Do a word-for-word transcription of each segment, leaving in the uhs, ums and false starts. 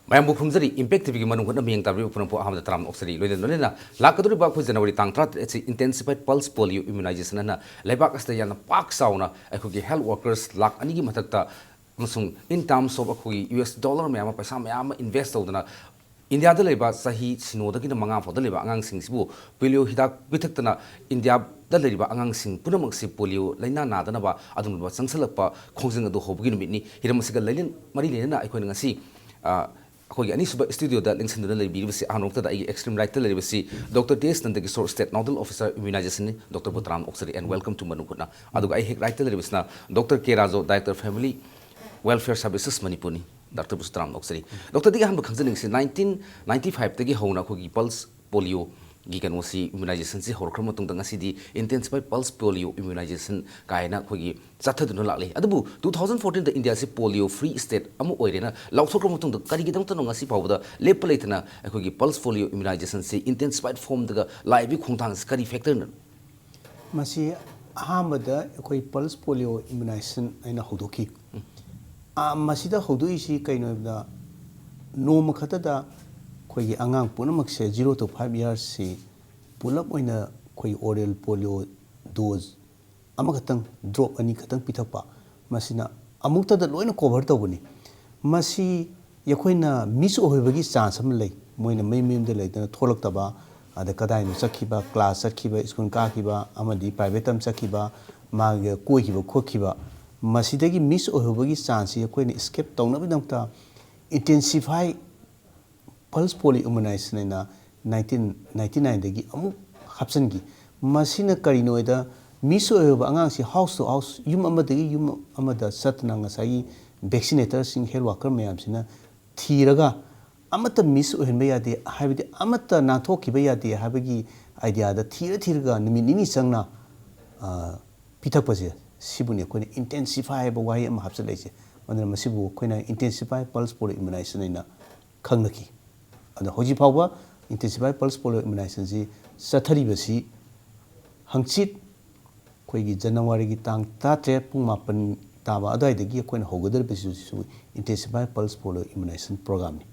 ꯃꯌꯥꯝꯕꯨ ꯈꯨꯝꯖꯔꯤ꯫ ꯏꯝꯄꯦꯛ ꯇꯤꯚꯤꯒꯤ ꯃꯅꯨꯡ ꯍꯨꯠꯅ ꯃꯤꯌꯦꯡ ꯇꯥꯕꯤꯕ ꯄꯨꯝꯅꯃꯛꯄꯨ ꯑꯍꯥꯟꯕꯗ ꯇꯔꯥꯝꯅ ꯑꯣꯛꯆꯔꯤ꯫ ꯂꯣꯏꯅ ꯂꯣꯏꯅꯅ ꯂꯥꯛꯀꯗꯧꯔꯤꯕ ꯑꯩꯈꯣꯏ ꯖꯅꯋꯥꯔꯤ ꯇꯥꯡ ꯇꯔꯥꯇꯔꯦꯠꯁꯤ Intensified Pulse Polio Immunization ꯍꯥꯏꯅ ꯂꯩꯕꯥꯛ ꯑꯁꯤꯗ ꯌꯥꯝꯅ ꯄꯥꯛ ꯆꯥꯎꯅ ꯑꯩꯈꯣꯏꯒꯤ health workers ꯂꯥꯛ ꯑꯅꯤꯒꯤ ꯃꯊꯛꯇ ꯑꯃꯁꯨꯡ in terms of ꯑꯩꯈꯣꯏꯒꯤ ꯌꯨ ꯑꯦꯁ ꯗꯣꯂꯔ ꯃꯌꯥꯝ ꯑꯃ, ꯄꯩꯁꯥ ꯃꯌꯥꯝ ꯑꯃ ꯏꯟꯚꯦꯁ ꯇꯧꯗꯅ ꯏꯟꯗꯤꯌꯥꯗ ꯂꯩꯕ ꯆꯍꯤ ꯁꯤꯅꯣꯗꯒꯤꯅ ꯃꯉꯥ ꯐꯥꯎꯗ ꯂꯩꯕ ꯑꯉꯥꯡꯁꯤꯡꯁꯤꯕꯨ ꯄꯣꯂꯤꯑꯣ ꯍꯤꯗꯥꯛ ꯄꯤꯊꯛꯇꯅ ꯏꯟꯗꯤꯌꯥꯗ ꯂꯩꯔꯤꯕ ꯑꯉꯥꯡꯁꯤꯡ ꯄꯨꯝꯅꯃꯛꯁꯤ ꯄꯣꯂꯤꯑꯣ ꯂꯥꯏꯅꯥ ꯅꯥꯗꯅꯕ ꯑꯗꯨꯒꯨꯝꯂꯕ ꯆꯪꯁꯤꯜꯂꯛꯄ ꯈꯣꯡꯖꯪ ꯑꯗꯨ ꯍꯧꯕꯒꯤ ꯅꯨꯃꯤꯠꯅꯤ꯫ ꯍꯤꯔꯝ ꯑꯁꯤꯒ ꯂꯩꯅ-, ꯃꯔꯤ ꯂꯩꯅꯅ ꯑꯩꯈꯣꯏꯅ ꯉꯁꯤ, ꯑ, ꯑꯩꯈꯣꯏꯒꯤ ꯑꯅꯤꯁꯨꯕ ꯁ꯭ꯇꯨꯗꯤꯑꯣꯗ ꯂꯦꯡꯁꯤꯟꯗꯨꯅ ꯂꯩꯕꯤꯔꯤꯕꯁꯤ, ꯑꯍꯥꯟꯕꯃꯛꯇꯗ ꯑꯩꯒꯤ extreme right ꯇ ꯂꯩꯔꯤꯕꯁꯤ Doctor ꯇꯤ ꯑꯦꯁ ꯅꯟꯗꯀꯤꯁꯣꯔ, State Nodal Officer Immunization ꯅꯤ꯫ Doctor ꯕꯨ ꯇꯔꯥꯝꯅ ꯑꯣꯛꯆꯔꯤ and welcome to ꯃꯅꯨꯡ ꯍꯨꯠꯅ꯫ ꯑꯗꯨꯒ ꯑꯩ ꯍꯦꯛ right ꯇ ꯂꯩꯔꯤꯕꯁꯤꯅ Doctor ꯀꯦ Raju, Director Family Welfare Services ꯃꯅꯤꯄꯨꯔꯅꯤ꯫ ꯗꯥꯛꯇꯔꯕꯨꯁꯨ ꯇꯔꯥꯝꯅ ꯑꯣꯛꯆꯔꯤ꯫ ꯗꯣꯛꯇꯔꯗꯒꯤ ꯑꯍꯥꯟꯕ ꯈꯪꯖꯅꯤꯡꯉꯤꯁꯤ, ꯅꯥꯏꯟꯇꯤꯟ ꯅꯥꯏꯟꯇꯤ ꯐꯥꯏꯚꯇꯒꯤ ꯍꯧꯅ ꯑꯩꯈꯣꯏꯒꯤ ꯄꯜꯁ ꯄꯣꯂꯤꯑꯣꯒꯤ ꯀꯩꯅꯣꯁꯤ, ꯏꯝꯃ꯭ꯌꯨꯅꯥꯏꯖꯦꯁꯟꯁꯤ ꯍꯧꯔꯛꯈ꯭ꯔ ꯃꯇꯨꯡꯗ ꯉꯁꯤꯗꯤ Intensified Pulse Polio Immunization ꯀꯥꯏꯅ ꯑꯩꯈꯣꯏꯒꯤ ꯆꯠꯊꯗꯨꯅ ꯂꯥꯛꯂꯤ꯫ ꯑꯗꯨꯕꯨ ꯇꯨ ꯊꯥꯎꯖꯟ ꯐꯣꯔꯇꯤꯟꯗ ꯏꯟꯗꯤꯌꯥꯁꯤ ꯄꯣꯂꯤꯑꯣ ꯐ꯭ꯔꯤ ꯁ꯭ꯇꯦꯠ ꯑꯃ ꯑꯣꯏꯔꯦꯅ ꯂꯥꯎꯊꯣꯛꯈ꯭ꯔ ꯃꯇꯨꯡꯗ ꯀꯔꯤꯒꯤꯗꯃꯛꯇꯅꯣ ꯉꯁꯤ ꯐꯥꯎꯕꯗ ꯂꯦꯞꯄ ꯂꯩꯇꯅ ꯑꯩꯈꯣꯏꯒꯤ ꯄꯜꯁ ꯄꯣꯂꯤꯑꯣ ꯏꯝꯃ꯭ꯌꯨꯅꯥꯏꯖꯦꯁꯟꯁꯤ ꯏꯟꯇꯦꯟꯁꯤꯐꯥꯏꯠ ꯐꯣꯔꯝꯗꯒ ꯂꯥꯛꯏꯕꯒꯤ ꯈꯣꯡꯊꯥꯡꯁꯤ ꯀꯔꯤ ꯐꯦꯛꯇꯔꯅꯣ? ꯃꯁꯤ ꯑꯍꯥꯟꯕꯗ ꯑꯩꯈꯣꯏ ꯄꯜꯁ ꯄꯣꯂꯤꯑꯣ ꯏꯝꯃ꯭ꯌꯨꯅꯥꯏꯖꯦꯁꯟ ꯍꯥꯏꯅ ꯍꯧꯗꯣꯛꯈꯤ꯫ ꯎꯝ꯫ ꯑ, ꯃꯁꯤꯗ ꯍꯧꯗꯣꯛꯏꯁꯤ ꯀꯩꯅꯣ ꯍꯥꯏꯕꯗ, ꯅꯣꯡꯃ ꯈꯛꯇꯗ ꯑꯩꯈꯣꯏꯒꯤ ꯑꯉꯥꯡ ꯄꯨꯝꯅꯃꯛꯁꯦ zero to five years ꯁꯤ ꯄꯨꯂꯞ ꯑꯣꯏꯅ ꯑꯩꯈꯣꯏ ꯑꯣꯔꯦꯜ ꯄꯣꯂꯤꯑꯣ ꯗꯣꯖ ꯑꯃꯈꯛꯇꯪ, ꯗ꯭ꯔꯣꯞ ꯑꯅꯤ ꯈꯛꯇꯪ ꯄꯤꯊꯛꯄ, ꯃꯁꯤꯅ ꯑꯃꯨꯛꯇꯗ ꯂꯣꯏꯅ ꯀꯣꯚꯔ ꯇꯧꯕꯅꯤ꯫ ꯃꯁꯤ ꯑꯩꯈꯣꯏꯅ ꯃꯤꯁ ꯑꯣꯏꯍꯧꯕꯒꯤ ꯆꯥꯟꯁ ꯑꯃ ꯂꯩ꯫ ꯃꯣꯏꯅ ꯃꯌꯨꯝ ꯃꯌꯨꯝꯗ ꯂꯩꯗꯅ ꯊꯣꯛꯂꯛꯇꯕ, ꯑꯗ ꯀꯗꯥꯏꯅꯣ ꯆꯠꯈꯤꯕ, ꯀ꯭ꯂꯥꯁ ꯆꯠꯈꯤꯕ, ꯁ꯭ꯀꯨꯜ ꯀꯥꯈꯤꯕ, ꯑꯃꯗꯤ ꯄ꯭ꯔꯥꯏꯚꯦꯠ ꯑꯃ ꯆꯠꯈꯤꯕ, ꯃꯥꯒ ꯀꯣꯏꯈꯤꯕ ꯈꯣꯠꯈꯤꯕ, ꯃꯁꯤꯗꯒꯤ ꯃꯤꯁ ꯑꯣꯏꯍꯧꯕꯒꯤ ꯆꯥꯟꯁꯁꯤ ꯑꯩꯈꯣꯏꯅ ꯏꯁꯀꯦꯞ ꯇꯧꯅꯕꯒꯤꯗꯃꯛꯇ ꯏꯟꯇꯦꯟꯁꯤꯐꯥꯏ ꯄꯜꯁ ꯄꯣꯂꯤꯑꯣ ꯏꯝꯃ꯭ꯌꯨꯅꯥꯏꯖꯦꯁꯟ ꯍꯥꯏꯅ ꯅꯥꯏꯟꯇꯤꯟ ꯅꯥꯏꯟꯇꯤ ꯅꯥꯏꯟꯗꯒꯤ ꯑꯃꯨꯛ ꯍꯥꯞꯆꯤꯟꯈꯤ꯫ ꯃꯁꯤꯅ ꯀꯔꯤꯅꯣ ꯍꯥꯏꯗ, ꯃꯤꯁ ꯑꯣꯏꯔꯕ ꯑꯉꯥꯡꯁꯤ house to house, ꯌꯨꯝ ꯑꯃꯗꯒꯤ ꯌꯨꯝ ꯑꯃꯗ ꯆꯠꯇꯅ ꯉꯁꯥꯏꯒꯤ ꯚꯦꯛꯁꯤꯅꯦꯇꯔꯁꯤꯡ, ꯍꯦꯜꯊ ꯋꯥꯔꯀꯔ ꯃꯌꯥꯝꯁꯤꯅ ꯊꯤꯔꯒ ꯑꯃꯠꯇ ꯃꯤꯁ ꯑꯣꯏꯍꯟꯕ ꯌꯥꯗꯦ, ꯍꯥꯏꯕꯗꯤ ꯑꯃꯠꯇ ꯅꯥꯟꯊꯣꯛꯈꯤꯕ ꯌꯥꯗꯦ ꯍꯥꯏꯕꯒꯤ ꯑꯥꯏꯗꯤꯌꯥꯗ ꯊꯤꯔ ꯊꯤꯔꯒ ꯅꯨꯃꯤꯠ ꯅꯤꯅꯤ ꯆꯪꯅ, ꯑ, ꯄꯤꯊꯛꯄꯁꯦ, ꯁꯤꯕꯨꯅꯤ ꯑꯩꯈꯣꯏꯅ ꯏꯟꯇꯦꯟꯁꯤꯐꯥꯏ ꯍꯥꯏꯕ ꯋꯥꯍꯩ ꯑꯃ ꯍꯥꯞꯆꯤꯜꯂꯛꯏꯁꯦ꯫ ꯑꯗꯨꯅ ꯃꯁꯤꯕꯨ ꯑꯩꯈꯣꯏꯅ ꯏꯟꯇꯦꯟꯁꯤꯐꯥꯏ ꯄꯜꯁ ꯄꯣꯂꯤꯑꯣ ꯏꯝꯃ꯭ꯌꯨꯅꯥꯏꯖꯦꯁꯟ ꯍꯥꯏꯅ ꯈꯪꯅꯈꯤ꯫ ꯑꯗꯣ ꯍꯧꯖꯤꯛ ꯐꯥꯎꯕ ꯏꯟꯇꯦꯟꯁꯤꯐꯥꯏ ꯄꯜꯁ ꯄꯣꯂꯤꯑꯣ ꯏꯝꯃ꯭ꯌꯨꯅꯥꯏꯖꯦꯁꯟꯁꯤ ꯆꯠꯊꯔꯤꯕꯁꯤ ꯍꯪꯆꯤꯠ ꯑꯩꯈꯣꯏꯒꯤ ꯖꯅꯋꯥꯔꯤꯒꯤ ꯇꯥꯡ ꯇꯔꯥꯇꯔꯦꯠ ꯄꯨꯡ ꯃꯥꯄꯟ ꯇꯥꯕ ꯑꯗꯨꯋꯥꯏꯗꯒꯤ ꯑꯩꯈꯣꯏꯅ ꯍꯧꯒꯗꯧꯔꯤꯕꯁꯤꯁꯨ ꯏꯟꯇꯦꯟꯁꯤꯐꯥꯏ ꯄꯜꯁ ꯄꯣꯂꯤꯑꯣ ꯏꯝꯃ꯭ꯌꯨꯅꯥꯏꯖꯦꯁꯟ ꯄ꯭ꯔꯣꯒ꯭ꯔꯥꯝꯅꯤ꯫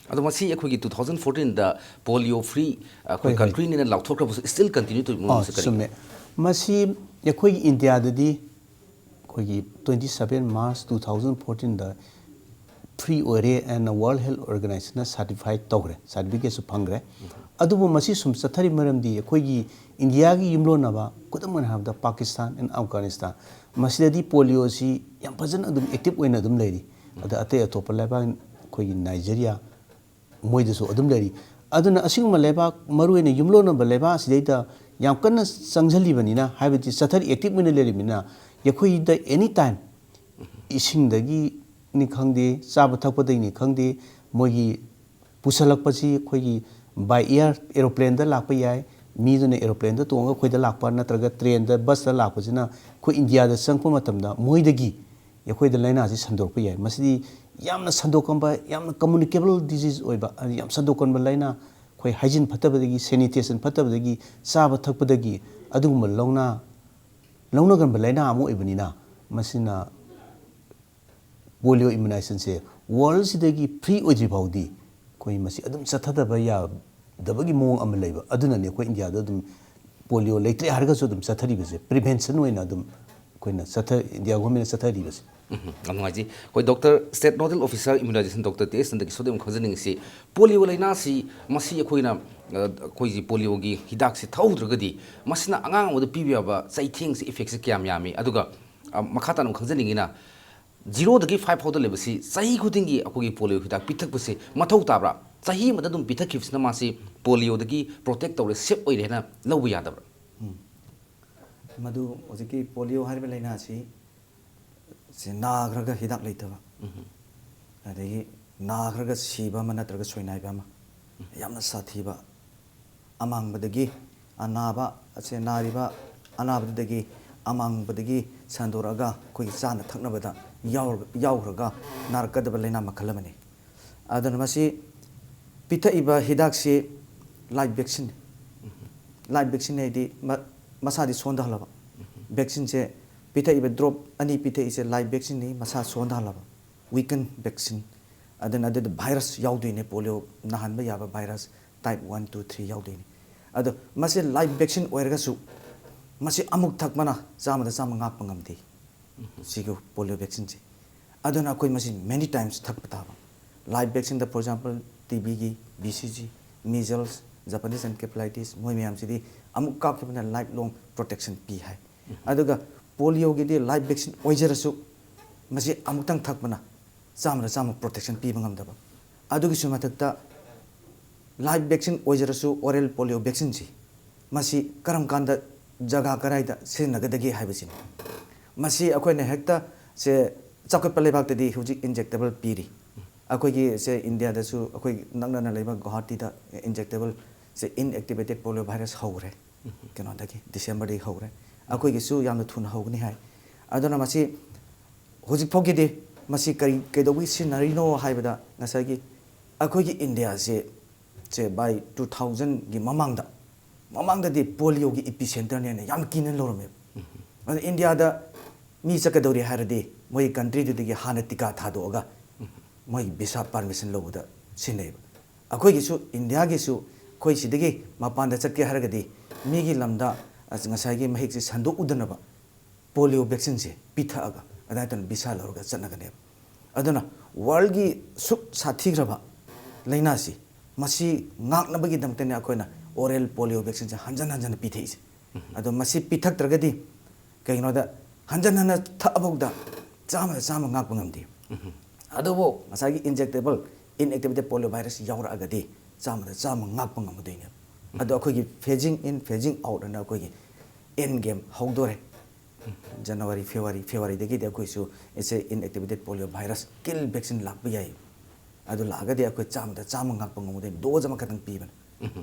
ꯑꯗꯣ ꯃꯁꯤ ꯑꯩꯈꯣꯏꯒꯤ two thousand fourteen ꯗ polio free ꯑꯩꯈꯣꯏ ꯍꯣꯏ, ꯍꯣꯏ꯫ country ꯅꯦꯅ ꯂꯥꯎꯊꯣꯛꯈ꯭ꯔꯕꯁꯨ still continue ꯇꯧꯔꯤꯕ ꯑꯣ, ꯃꯑꯣꯡꯁꯦ ꯀꯔꯤꯒꯤꯅꯣ? ꯆꯨꯝꯃꯦ꯫ ꯃꯁꯤ ꯑꯩꯈꯣꯏꯒꯤ ꯏꯟꯗꯤꯌꯥꯗꯗꯤ ꯑꯩꯈꯣꯏꯒꯤ twenty seven March two thousand fourteen ꯗ free ꯑꯣꯏꯔꯦ and World Health Organization ꯅ certify ꯇꯧꯈ꯭ꯔꯦ, certificate ꯁꯨ ꯐꯪꯈ꯭ꯔꯦ꯫ ꯑꯗꯨꯕꯨ ꯃꯁꯤ ꯁꯨꯝ ꯆꯠꯊꯔꯤ ꯃꯔꯝꯗꯤ ꯑꯩꯈꯣꯏꯒꯤ ꯏꯟꯗꯤꯌꯥꯒꯤ ꯌꯨꯝꯂꯣꯟꯅꯕ, ꯈꯨꯗꯝ ꯑꯣꯏꯅ ꯍꯥꯏꯔꯕꯗ ꯄꯥꯀꯤꯁꯇꯥꯟ and ꯑꯐꯒꯥꯅꯤꯁꯇꯥꯟ, ꯃꯁꯤꯗꯗꯤ polio ꯁꯤ ꯌꯥꯝ ꯐꯖꯅ ꯑꯗꯨꯝ active ꯑꯣꯏꯅ ꯑꯗꯨꯝ ꯂꯩꯔꯤ꯫ ꯑꯗ ꯑꯇꯩ ꯑꯇꯣꯞꯄ ꯂꯩꯕꯥꯛ, ꯑꯩꯈꯣꯏꯒꯤ ꯅꯥꯏꯖꯦꯔꯤꯌꯥ, ꯃꯣꯏꯗꯁꯨ ꯑꯗꯨꯝ ꯂꯩꯔꯤ꯫ ꯑꯗꯨꯅ ꯑꯁꯤꯒꯨꯝꯕ ꯂꯩꯕꯥꯛ, ꯃꯔꯨꯑꯣꯏꯅ ꯌꯨꯝꯂꯣꯟꯅꯕ ꯂꯩꯕꯥꯛ ꯑꯁꯤꯗꯩꯗ ꯌꯥꯝ ꯀꯟꯅ ꯆꯪꯁꯤꯜꯂꯤꯕꯅꯤꯅ, ꯍꯥꯏꯕꯗꯤ ꯆꯠꯊꯔꯤ, active ꯑꯣꯏꯅ ꯂꯩꯔꯤꯕꯅꯤꯅ, ꯑꯩꯈꯣꯏꯗ any time ꯏꯁꯤꯡꯗꯒꯤꯅꯤ ꯈꯪꯗꯦ, ꯆꯥꯕ ꯊꯛꯄꯗꯒꯤꯅꯤ ꯈꯪꯗꯦ, ꯃꯣꯏꯒꯤ ꯄꯨꯁꯜꯂꯛꯄꯁꯤ ꯑꯩꯈꯣꯏꯒꯤ by air, aeroplane ꯗ ꯂꯥꯛꯄ ꯌꯥꯏ, ꯃꯤꯗꯨꯅ aeroplane ꯗ ꯇꯣꯡꯉꯒ ꯑꯩꯈꯣꯏꯗ ꯂꯥꯛꯄ, ꯅꯠꯇ꯭ꯔꯒ train ꯗ, bus ꯇ ꯂꯥꯛꯄꯁꯤꯅ ꯑꯩꯈꯣꯏ ꯏꯟꯗꯤꯌꯥꯗ ꯆꯪꯉꯛꯄ ꯃꯇꯝꯗ ꯃꯣꯏꯗꯒꯤ ꯑꯩꯈꯣꯏꯗ ꯂꯥꯏꯅꯥꯁꯤ ꯁꯟꯗꯣꯔꯛꯄ ꯌꯥꯏ꯫ ꯃꯁꯤꯗꯤ ꯌꯥꯝꯅ ꯁꯟꯗꯣꯛꯀꯟꯕ, ꯌꯥꯝꯅ communicable disease ꯑꯣꯏꯕ, ꯌꯥꯝ ꯁꯟꯗꯣꯛꯀꯟꯕ ꯂꯥꯏꯅꯥ, ꯑꯩꯈꯣꯏ hygiene ꯐꯠꯇꯕꯗꯒꯤ, sanitation ꯐꯠꯇꯕꯗꯒꯤ, ꯆꯥꯕ ꯊꯛꯄꯗꯒꯤ ꯑꯗꯨꯒꯨꯝꯕ ꯂꯧꯅ, ꯂꯧꯅꯒꯟꯕ ꯂꯥꯏꯅꯥ ꯑꯃ ꯑꯣꯏꯕꯅꯤꯅ, ꯃꯁꯤꯅ polio immunization ꯁꯦ world ꯁꯤꯗꯒꯤ free ꯑꯣꯏꯗ꯭ꯔꯤ ꯐꯥꯎꯗꯤ ꯑꯩꯈꯣꯏ ꯃꯁꯤ ꯑꯗꯨꯝ ꯆꯠꯊꯗꯕ ꯌꯥꯗꯕꯒꯤ ꯃꯑꯣꯡ ꯑꯃ ꯂꯩꯕ꯫ ꯑꯗꯨꯅꯅꯦ ꯑꯩꯈꯣꯏ ꯏꯟꯗꯤꯌꯥꯗ ꯑꯗꯨꯝ polio ꯂꯩꯇ꯭ꯔꯦ ꯍꯥꯏꯔꯒꯁꯨ ꯑꯗꯨꯝ ꯆꯠꯊꯔꯤꯕꯁꯦ, prevention ꯑꯣꯏꯅ ꯑꯗꯨꯝ ꯑꯩꯈꯣꯏꯅ ꯆꯠꯊ-, ꯏꯟꯗꯤꯌꯥ government ꯅ ꯆꯠꯊꯔꯤꯕꯁꯦ꯫ ꯎꯝ, ꯌꯥꯝ ꯅꯨꯡꯉꯥꯏꯖꯩ꯫ ꯑꯩꯈꯣꯏ Doctor, State Nodal Officer Immunization Doctor ꯇꯦꯖ ꯆꯟꯗ꯭ꯔꯒꯤ ꯁꯣꯏꯗꯅ ꯈꯪꯖꯅꯤꯡꯉꯤꯁꯤ, polio ꯂꯥꯏꯅꯥꯁꯤ ꯃꯁꯤ ꯑꯩꯈꯣꯏꯅ, ꯑ, ꯑꯩꯈꯣꯏꯒꯤ polio ꯒꯤ ꯍꯤꯗꯥꯛꯁꯤ ꯊꯛꯍꯧꯗ꯭ꯔꯒꯗꯤ ꯃꯁꯤꯅ ꯑꯉꯥꯡ ꯑꯃꯗ ꯄꯤꯕ ꯌꯥꯕ ꯆꯩꯊꯦꯡꯁꯤ, effect ꯁꯤ ꯀꯌꯥꯝ ꯌꯥꯝꯃꯤ? ꯑꯗꯨꯒ, ꯑ, ꯃꯈꯥ ꯇꯥꯅ ꯑꯃꯨꯛ ꯈꯪꯖꯅꯤꯡꯉꯤꯅ, zero ꯗꯒꯤ five ꯐꯥꯎꯗ ꯂꯩꯕꯁꯤ ꯆꯍꯤ ꯈꯨꯗꯤꯡꯒꯤ ꯑꯩꯈꯣꯏꯒꯤ polio ꯍꯤꯗꯥꯛ ꯄꯤꯊꯛꯄꯁꯤ ꯃꯊꯧ ꯇꯥꯕ꯭ꯔꯥ? ꯆꯍꯤ ꯑꯃꯗ ꯑꯗꯨꯝ ꯄꯤꯊꯛꯈꯤꯕꯁꯤꯅ ꯃꯥꯁꯤ polio ꯗꯒꯤ protect ꯇꯧꯔꯦ, safe ꯑꯣꯏꯔꯦ ꯍꯥꯏꯅ ꯂꯧꯕ ꯌꯥꯗꯕ꯭ꯔꯥ? ꯎꯝ꯫ ꯃꯗꯨ ꯍꯧꯖꯤꯛꯀꯤ polio ꯍꯥꯏꯔꯤꯕ ꯂꯥꯏꯅꯥꯁꯤ ꯁꯤ ꯅꯥꯈ꯭ꯔꯒ ꯍꯤꯗꯥꯛ ꯂꯩꯇꯕ, ꯑꯗꯒꯤ ꯅꯥꯈ꯭ꯔꯒ ꯁꯤꯕ ꯑꯃ ꯅꯠꯇ꯭ꯔꯒ ꯁꯣꯏꯅꯥꯏꯕ ꯑꯃ, ꯌꯥꯝꯅ ꯁꯥꯊꯤꯕ, ꯑꯃꯥꯡꯕꯗꯒꯤ ꯑꯅꯥꯕ ꯑꯁꯦ, ꯅꯥꯔꯤꯕ ꯑꯅꯥꯕꯗꯨꯗꯒꯤ ꯑꯃꯥꯡꯕꯗꯒꯤ ꯁꯟꯗꯣꯔꯛꯑꯒ ꯑꯩꯈꯣꯏꯒꯤ ꯆꯥꯅ ꯊꯛꯅꯕꯗ ꯌꯥꯎꯔ-, ꯌꯥꯎꯈ꯭ꯔꯒ ꯅꯥꯔꯛꯀꯗꯕ ꯂꯥꯏꯅꯥ ꯃꯈꯜ ꯑꯃꯅꯤ꯫ ꯑꯗꯨꯅ ꯃꯁꯤ ꯄꯤꯊꯛꯏꯕ ꯍꯤꯗꯥꯛꯁꯤ live vaccine ꯅꯤ꯫ Live vaccine ꯍꯥꯏꯗꯤ ꯃ-, ꯃꯁꯥꯗꯤ ꯁꯣꯟꯊꯍꯜꯂꯕ꯫ Vaccine ꯁꯦ ꯄꯤꯊꯛꯏꯕ drop ꯑꯅꯤ ꯄꯤꯊꯛꯏꯁꯦ live vaccine ꯅꯤ, ꯃꯁꯥ ꯁꯣꯟꯊꯍꯜꯂꯕ, weaken vaccine꯫ ꯑꯗꯨꯅ ꯑꯗꯨꯗ ꯚꯥꯏꯔꯁ ꯌꯥꯎꯗꯣꯏꯅꯦ, ꯄꯣꯂꯤꯑꯣ ꯅꯥꯍꯟꯕ ꯌꯥꯕ virus type one, two, three ꯌꯥꯎꯗꯣꯏꯅꯤ꯫ ꯑꯗꯣ ꯃꯁꯤ live vaccine ꯑꯣꯏꯔꯒꯁꯨ ꯃꯁꯤ ꯑꯃꯨꯛ ꯊꯛꯄꯅ ꯆꯥꯝꯃꯗ ꯆꯥꯝꯃ ꯉꯥꯛꯄ ꯉꯝꯗꯦ ꯁꯤꯒꯤ ꯄꯣꯂꯤꯑꯣ vaccineꯁꯦ꯫ ꯑꯗꯨꯅ ꯑꯩꯈꯣꯏ ꯃꯁꯤ many times ꯊꯛꯄ ꯇꯥꯕ꯫ Live vaccineꯗ, for example, ꯇꯤ ꯕꯤꯒꯤ B C G, measles, Japanese encephalitis, ꯃꯣꯏ ꯃꯌꯥꯝꯁꯤꯗꯤ ꯑꯃꯨꯛ ꯀꯥꯞꯈꯤꯕꯅ life long protection ꯄꯤ ꯍꯥꯏ꯫ ꯑꯗꯨꯒ ꯄꯣꯂꯤꯑꯣꯒꯤꯗꯤ live vaccine ꯑꯣꯏꯖꯔꯁꯨ ꯃꯁꯤ ꯑꯃꯨꯛꯇꯪ ꯊꯛꯄꯅ ꯆꯥꯝꯃꯗ ꯆꯥꯝꯃ protection ꯄꯤꯕ ꯉꯝꯗꯕ꯫ ꯑꯗꯨꯒꯤꯁꯨ ꯃꯊꯛꯇ live vaccine ꯑꯣꯏꯖꯔꯁꯨ oral polio vaccineꯁꯤ ꯃꯁꯤ ꯀꯔꯝ ꯀꯥꯟꯗ ꯖꯒꯥ ꯀꯗꯥꯏꯗ ꯁꯤꯖꯤꯟꯅꯒꯗꯒꯦ ꯍꯥꯏꯕꯁꯤꯅꯤ꯫ ꯃꯁꯤ ꯑꯩꯈꯣꯏꯅ ꯍꯦꯛꯇ ꯁꯦ ꯆꯥꯎꯈꯠꯄ ꯂꯩꯕꯥꯛꯇꯗꯤ ꯍꯧꯖꯤꯛ injectable ꯄꯤꯔꯤ꯫ ꯑꯩꯈꯣꯏꯒꯤ ꯁꯦ ꯏꯟꯗꯤꯌꯥꯗꯁꯨ ꯑꯩꯈꯣꯏ ꯅꯛꯅꯅ ꯂꯩꯕ ꯒꯨꯋꯥꯍꯥꯇꯤꯗ injectable ꯁꯦ inactivated polio virus ꯍꯧꯔꯦ꯫ ꯀꯩꯅꯣꯗꯒꯤ, ꯗꯤꯁꯦꯝꯕꯔꯗꯒꯤ ꯍꯧꯔꯦ꯫ ꯑꯩꯈꯣꯏꯒꯤꯁꯨ ꯌꯥꯝꯅ ꯊꯨꯅ ꯍꯧꯒꯅꯤ ꯍꯥꯏ꯫ ꯑꯗꯨꯅ ꯃꯁꯤ ꯍꯧꯖꯤꯛ ꯐꯥꯎꯒꯤꯗꯤ ꯃꯁꯤ ꯀꯔꯤ, ꯀꯩꯗꯧꯕꯒꯤ ꯁꯤꯖꯤꯟꯅꯔꯤꯅꯣ ꯍꯥꯏꯕꯗ, ꯉꯁꯥꯏꯒꯤ ꯑꯩꯈꯣꯏꯒꯤ ꯏꯟꯗꯤꯌꯥꯁꯦ, ꯁꯦ by two thousandꯒꯤ ꯃꯃꯥꯡꯗ, ꯃꯃꯥꯡꯗꯗꯤ ꯄꯣꯂꯤꯑꯣꯒꯤ epicenterꯅꯦꯅ ꯌꯥꯝ ꯀꯤꯅ ꯂꯧꯔꯝꯃꯦꯕ꯫ ꯑꯗꯨ ꯏꯟꯗꯤꯌꯥꯗ ꯃꯤ ꯆꯠꯀꯗꯧꯔꯤ ꯍꯥꯏꯔꯗꯤ ꯃꯣꯏ countryꯗꯨꯗꯒꯤ ꯍꯥꯟꯅ ꯇꯤꯀꯥ ꯊꯥꯗꯣꯛꯑꯒ ꯃꯣꯏ visa permission ꯂꯧꯕꯗ ꯁꯤꯖꯤꯟꯅꯩꯕ꯫ ꯑꯩꯈꯣꯏꯒꯤꯁꯨ, ꯏꯟꯗꯤꯌꯥꯒꯤꯁꯨ ꯑꯩꯈꯣꯏ ꯁꯤꯗꯒꯤ ꯃꯄꯥꯟꯗ ꯆꯠꯀꯦ ꯍꯥꯏꯔꯒꯗꯤ ꯃꯤꯒꯤ ꯂꯝꯗ, ꯑꯁ, ꯉꯁꯥꯏꯒꯤ ꯃꯍꯤꯛꯁꯦ ꯁꯟꯗꯣꯛꯎꯗꯅꯕ ꯄꯣꯂꯤꯑꯣ vaccineꯁꯦ ꯄꯤꯊꯛꯑꯒ ꯑꯗꯨꯃꯥꯏꯅ ꯇꯧꯅ visa ꯂꯧꯔꯒ ꯆꯠꯅꯒꯅꯦꯕ꯫ ꯑꯗꯨꯅ worldꯒꯤ ꯁꯨꯛ ꯁꯥꯊꯤꯈ꯭ꯔꯕ ꯂꯥꯏꯅꯥꯁꯤ, ꯃꯁꯤ ꯉꯥꯛꯅꯕꯒꯤꯗꯃꯛꯇꯅꯦ ꯑꯩꯈꯣꯏꯅ oral polio vaccineꯁꯦ ꯍꯟꯖꯟ ꯍꯟꯖꯟꯅ ꯄꯤꯊꯛꯏꯁꯦ꯫ ꯑꯗꯣ ꯃꯁꯤ ꯄꯤꯊꯛꯇ꯭ꯔꯒꯗꯤ ꯀꯩꯒꯤꯅꯣꯗ ꯍꯟꯖꯟ ꯍꯟꯅ ꯊꯛꯑꯐꯥꯎꯗ ꯆꯥꯝꯃꯗ ꯆꯥꯝꯃ ꯉꯥꯛꯄ ꯉꯝꯗꯦ꯫ ꯑꯗꯨꯕꯨ ꯉꯁꯥꯏꯒꯤ injectable inactivated polio virus ꯌꯥꯎꯔꯛꯑꯒꯗꯤ ꯆꯥꯝꯃꯗ ꯆꯥꯝꯃ ꯉꯥꯛꯄ ꯉꯝꯒꯗꯣꯏꯅꯦꯕ꯫ ꯑꯗꯣ ꯑꯩꯈꯣꯏꯒꯤ phasing in, phasing out ꯑꯅ ꯑꯩꯈꯣꯏꯒꯤ end game ꯍꯧꯗꯣꯔꯦ꯫ January, February, Februaryꯗꯒꯤꯗꯤ ꯑꯩꯈꯣꯏꯁꯨ ꯏꯆꯦ inactivated polio virus kill vaccine ꯂꯥꯛꯄ ꯌꯥꯏ꯫ ꯑꯗꯨ ꯂꯥꯛꯑꯒꯗꯤ ꯑꯩꯈꯣꯏ ꯆꯥꯝꯃꯗ ꯆꯥꯝꯃ ꯉꯥꯛꯄ ꯉꯝꯒꯗꯣꯏꯅꯤ꯫ Dose ꯑꯃꯈꯛꯇꯪ ꯄꯤꯕꯅ꯫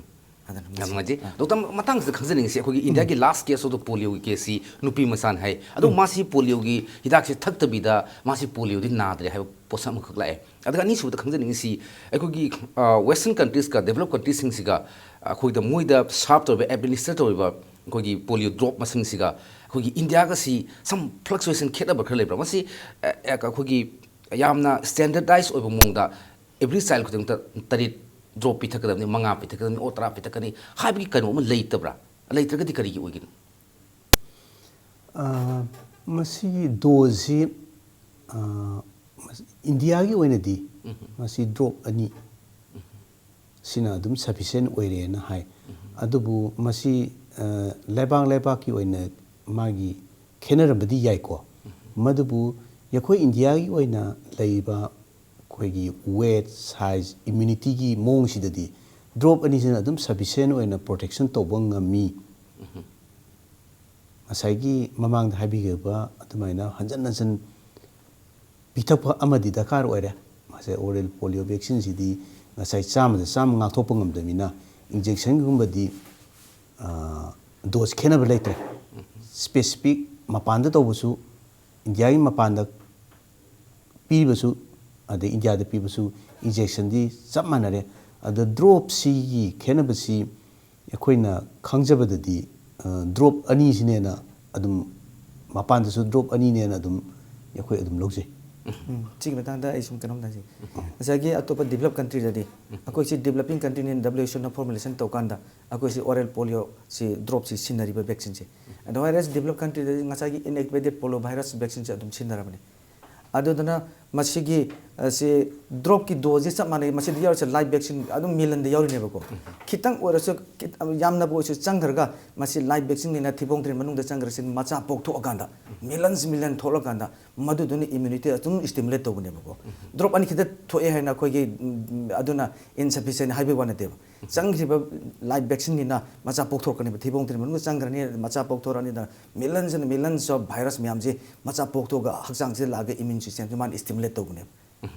ꯑꯗꯨꯅ ꯌꯥꯝ ꯃꯁꯤ ꯅꯨꯡꯉꯥꯏꯖꯩ꯫ ꯑꯥ꯫ ꯗꯣꯛꯇꯔ, ꯃꯇꯥꯡꯁꯤꯗ ꯈꯪꯖꯅꯤꯡꯉꯤꯁꯤ, ꯑꯩꯈꯣꯏꯒꯤ ꯏꯟꯗꯤꯌꯥꯒꯤ last case of the polioꯒꯤ caseꯁꯤ ꯅꯨꯄꯤ ꯃꯆꯥꯅꯤ ꯍꯥꯏ꯫ ꯑꯗꯣ ꯃꯥꯁꯤ ꯄꯣꯂꯤꯑꯣꯒꯤ ꯍꯤꯗꯥꯛꯁꯦ ꯊꯛꯇꯕꯤꯗ ꯃꯥꯁꯤ ꯄꯣꯂꯤꯑꯣꯗꯤ ꯅꯥꯗ꯭ꯔꯦ ꯍꯥꯏꯕ ꯄꯣꯠꯁꯛ ꯑꯃꯈꯛ ꯂꯥꯛꯑꯦ꯫ ꯑꯗꯨꯒ ꯑꯅꯤꯁꯨꯕꯗ ꯈꯪꯖꯅꯤꯡꯉꯤꯁꯤ, ꯑꯩꯈꯣꯏꯒꯤ, ꯑ, western countriesꯀ developed countriesꯁꯤꯡꯁꯤꯒ ꯑꯩꯈꯣꯏꯗ ꯃꯣꯏꯗ serve ꯇꯧꯔꯤꯕ, administer ꯇꯧꯔꯤꯕ ꯑꯩꯈꯣꯏꯒꯤ polio drop ꯃꯁꯤꯡꯁꯤꯒ ꯑꯩꯈꯣꯏꯒꯤ ꯏꯟꯗꯤꯌꯥꯒꯁꯤ some fluctuation, ꯈꯦꯠꯅꯕ ꯈꯔ ꯂꯩꯕ꯭ꯔꯥ? ꯃꯁꯤ, ꯑ, ꯑ, ꯑꯩꯈꯣꯏꯒꯤ ꯌꯥꯝꯅ ꯁ꯭ꯇꯦꯟꯗꯔꯗꯥꯏꯁ ꯑꯣꯏꯕ ꯃꯑꯣꯡꯗ ꯑꯦꯕ꯭ꯔꯤ ꯆꯥꯏꯜ ꯈꯨꯗꯤꯡꯃꯛꯇ ꯇꯔꯦꯠ ꯗ꯭ꯔꯣꯞ ꯄꯤꯊꯛꯀꯗꯕꯅꯤ, ꯃꯉꯥ ꯄꯤꯊꯛꯀꯗꯕꯅꯤ, ꯑꯣ ꯇꯔꯥ ꯄꯤꯊꯛꯀꯅꯤ ꯍꯥꯏꯕꯒꯤ ꯀꯩꯅꯣ ꯑꯃ ꯂꯩꯇꯕ꯭ꯔꯥ? ꯂꯩꯇ꯭ꯔꯒꯗꯤ ꯀꯔꯤꯒꯤ ꯑꯣꯏꯒꯅꯤ? ꯑ, ꯃꯁꯤꯒꯤ ꯗꯣꯁꯁꯤ, ꯑ, ꯃꯁꯤ ꯏꯟꯗꯤꯌꯥꯒꯤ ꯑꯣꯏꯅꯗꯤ ꯃꯁꯤ ꯗ꯭ꯔꯣꯞ ꯑꯅꯤ ꯁꯤꯅ ꯑꯗꯨꯝ ꯁꯐꯤꯁꯦꯟ ꯑꯣꯏꯔꯦꯅ ꯍꯥꯏ꯫ ꯑꯗꯨꯕꯨ ꯃꯁꯤ, ꯑ, ꯂꯩꯕꯥꯛ ꯂꯩꯕꯥꯛꯀꯤ ꯑꯣꯏꯅ ꯃꯥꯒꯤ ꯈꯦꯠꯅꯔꯝꯕꯗꯤ ꯌꯥꯏꯀꯣ꯫ ꯃꯗꯨꯕꯨ ꯑꯩꯈꯣꯏ ꯏꯟꯗꯤꯌꯥꯒꯤ ꯑꯣꯏꯅ ꯂꯩꯔꯤꯕ ꯑꯩꯈꯣꯏꯒꯤ ꯋꯦꯠ, ꯁꯥꯏꯖ, ꯏꯝꯃ꯭ꯌꯨꯅꯤꯇꯤꯒꯤ ꯃꯑꯣꯡꯁꯤꯗꯗꯤ ꯗ꯭ꯔꯣꯞ ꯑꯅꯤꯁꯤꯅ ꯑꯗꯨꯝ ꯁꯐꯤꯁꯦꯟ ꯑꯣꯏꯅ ꯄ꯭ꯔꯣꯇꯦꯛꯁꯟ ꯇꯧꯕ ꯉꯝꯃꯤ꯫ ꯉꯁꯥꯏꯒꯤ ꯃꯃꯥꯡꯗ ꯍꯥꯏꯕꯤꯈꯤꯕ ꯑꯗꯨꯃꯥꯏꯅ ꯍꯟꯖꯟ ꯍꯟꯖꯟ ꯄꯤꯊꯛꯄ ꯑꯃꯗꯤ ꯗꯔꯀꯥꯔ ꯑꯣꯏꯔꯦ꯫ ꯃꯁꯦ ꯑꯣꯔꯦꯜ ꯄꯣꯂꯤꯑꯣ ꯚꯦꯛꯁꯤꯟꯁꯤꯗꯤ ꯉꯁꯥꯏ ꯆꯥꯝꯃꯗ ꯆꯥꯝꯃ ꯉꯥꯛꯊꯣꯛꯄ ꯉꯝꯗꯕꯅꯤꯅ, ꯏꯟꯖꯦꯛꯁꯟꯒꯨꯝꯕꯗꯤ, ꯑ, ꯗꯣꯁ ꯈꯦꯠꯅꯕ ꯂꯩꯇ꯭ꯔꯦ꯫ ꯁ꯭ꯄꯦꯁꯤꯐꯤꯛ ꯃꯄꯥꯟꯗ ꯇꯧꯕꯁꯨ, ꯏꯟꯗꯤꯌꯥꯒꯤ ꯃꯄꯥꯟꯗ ꯄꯤꯔꯤꯕꯁꯨ, ꯑꯗꯩ ꯏꯟꯗꯤꯌꯥꯗ ꯄꯤꯕꯁꯨ ꯏꯟꯖꯦꯛꯁꯟꯗꯤ ꯆꯞ ꯃꯥꯟꯅꯔꯦ꯫ ꯑꯗ ꯗ꯭ꯔꯣꯞꯁꯤꯒꯤ ꯈꯦꯠꯅꯕꯁꯤ ꯑꯩꯈꯣꯏꯅ ꯈꯪꯖꯕꯗꯗꯤ, ꯑ, ꯗ꯭ꯔꯣꯞ ꯑꯅꯤꯁꯤꯅꯦꯅ ꯑꯗꯨꯝ, ꯃꯄꯥꯟꯗꯁꯨ ꯗ꯭ꯔꯣꯞ ꯑꯅꯤꯅꯦꯅ ꯑꯗꯨꯝ ꯑꯩꯈꯣꯏ ꯑꯗꯨꯝ ꯂꯧꯖꯩ꯫ ꯎꯝ, ꯁꯤꯒꯤ ꯃꯇꯥꯡꯗ ꯑꯩ ꯁꯨꯝ ꯀꯩꯅꯣꯝꯇ ꯍꯥꯏꯖꯒꯦ꯫ ꯉꯁꯥꯏꯒꯤ ꯑꯇꯣꯞꯄ ꯗꯤꯕꯂꯞ ꯀꯟꯇ꯭ꯔꯤꯗꯗꯤ, ꯑꯩꯈꯣꯏꯁꯤ ꯗꯤꯕꯂꯞꯄꯤꯡ ꯀꯟꯇ꯭ꯔꯤꯅꯦꯅ ꯗꯕ꯭ꯂꯤꯎ ꯑꯦꯆ ꯑꯣꯅ ꯐꯣꯔꯃꯨꯂꯦꯁꯟ ꯇꯧꯀꯥꯟꯗ ꯑꯩꯈꯣꯏꯁꯤ ꯑꯣꯔꯦꯜ ꯄꯣꯂꯤꯑꯣꯁꯤ ꯗ꯭ꯔꯣꯞꯁꯤ ꯁꯤꯖꯤꯟꯅꯔꯤꯕ ꯚꯦꯛꯁꯤꯟꯁꯦ꯫ ꯑꯗꯣ ꯋꯥꯏꯔꯁ ꯗꯤꯕꯂꯞ ꯀꯟꯇ꯭ꯔꯤꯗꯗꯤ ꯉꯁꯥꯏꯒꯤ ꯏꯟꯑꯦꯛꯇꯤꯚꯦꯇꯦꯠ ꯄꯣꯂꯤꯑꯣ ꯚꯥꯏꯔꯁ ꯚꯦꯛꯁꯤꯟꯁꯦ ꯑꯗꯨꯝ ꯁꯤꯖꯤꯟꯅꯔꯕꯅꯤ꯫ ꯑꯗꯨꯗꯨꯅ ꯃꯁꯤꯒꯤ, ꯑ, ꯁꯤ ꯗ꯭ꯔꯣꯞꯀꯤ ꯗꯣꯁꯁꯦ ꯆꯞ ꯃꯥꯟꯅꯩ꯫ ꯃꯁꯤꯗ ꯌꯥꯎꯔꯤꯁꯦ ꯂꯥꯏꯚ ꯚꯦꯛꯁꯤꯟ ꯑꯗꯨꯝ ꯃꯤꯂꯟꯗ ꯌꯥꯎꯔꯤꯅꯦꯕꯀꯣ꯫ ꯈꯤꯇꯪ ꯑꯣꯏꯔꯁꯨ, ꯈꯤꯠ-, ꯌꯥꯝꯅꯕꯨ ꯑꯣꯏꯔꯁꯨ ꯆꯪꯈ꯭ꯔꯒ ꯃꯁꯤ ꯂꯥꯏꯚ ꯚꯦꯛꯁꯤꯟꯅꯤꯅ ꯊꯤꯕꯣꯡ ꯊꯤꯔꯤꯜ ꯃꯅꯨꯡꯗ ꯆꯪꯈ꯭ꯔꯁꯤ ꯃꯆꯥ ꯄꯣꯛꯊꯣꯛꯑꯀꯥꯟꯗ, ꯃꯤꯂꯟꯁ ꯃꯤꯂꯟ ꯊꯣꯛꯂꯀꯥꯟꯗ ꯃꯗꯨꯗꯨꯅ ꯏꯝꯃ꯭ꯌꯨꯅꯤꯇꯤ ꯑꯗꯨꯝ ꯁ꯭ꯇꯤꯃꯨꯂꯦꯠ ꯇꯧꯕꯅꯦꯕꯀꯣ꯫ ꯗ꯭ꯔꯣꯞ ꯑꯅꯤ ꯈꯤꯇ ꯊꯣꯛꯑꯦ ꯍꯥꯏꯅ ꯑꯩꯈꯣꯏꯒꯤ, ꯎꯝ, ꯑꯗꯨꯅ ꯏꯟꯁꯐꯤꯁꯦꯟ ꯍꯥꯏꯕꯒꯤ ꯋꯥ ꯅꯠꯇꯦꯕ꯫ ꯆꯪꯈ꯭ꯔꯤꯕ ꯂꯥꯏꯚ ꯚꯦꯛꯁꯤꯟꯅꯤꯅ ꯃꯆꯥ ꯄꯣꯛꯊꯣꯔꯛꯀꯅꯦꯕ, ꯊꯤꯕꯣꯡ ꯊꯤꯔꯤꯜ ꯃꯅꯨꯡꯗ ꯆꯪꯈ꯭ꯔꯅꯤ, ꯃꯆꯥ ꯄꯣꯛꯊꯣꯔꯛꯑꯅꯤꯗꯅ ꯃꯤꯂꯟꯁ ꯑꯦꯟ ꯃꯤꯂꯟꯁ ꯑꯣꯐ ꯚꯥꯏꯔꯁ ꯃꯌꯥꯝꯁꯦ ꯃꯆꯥ ꯄꯣꯛꯊꯣꯛꯑꯒ ꯍꯛꯆꯥꯡꯁꯤꯗ ꯂꯥꯛꯑꯒ ꯏꯃ꯭ꯌꯨꯟ ꯁꯤꯁꯇꯦꯝꯁꯦ ꯃꯥꯅ ꯁ꯭ꯇꯤꯃꯨꯂꯦꯠ ꯇꯧꯕꯅꯦꯕ꯫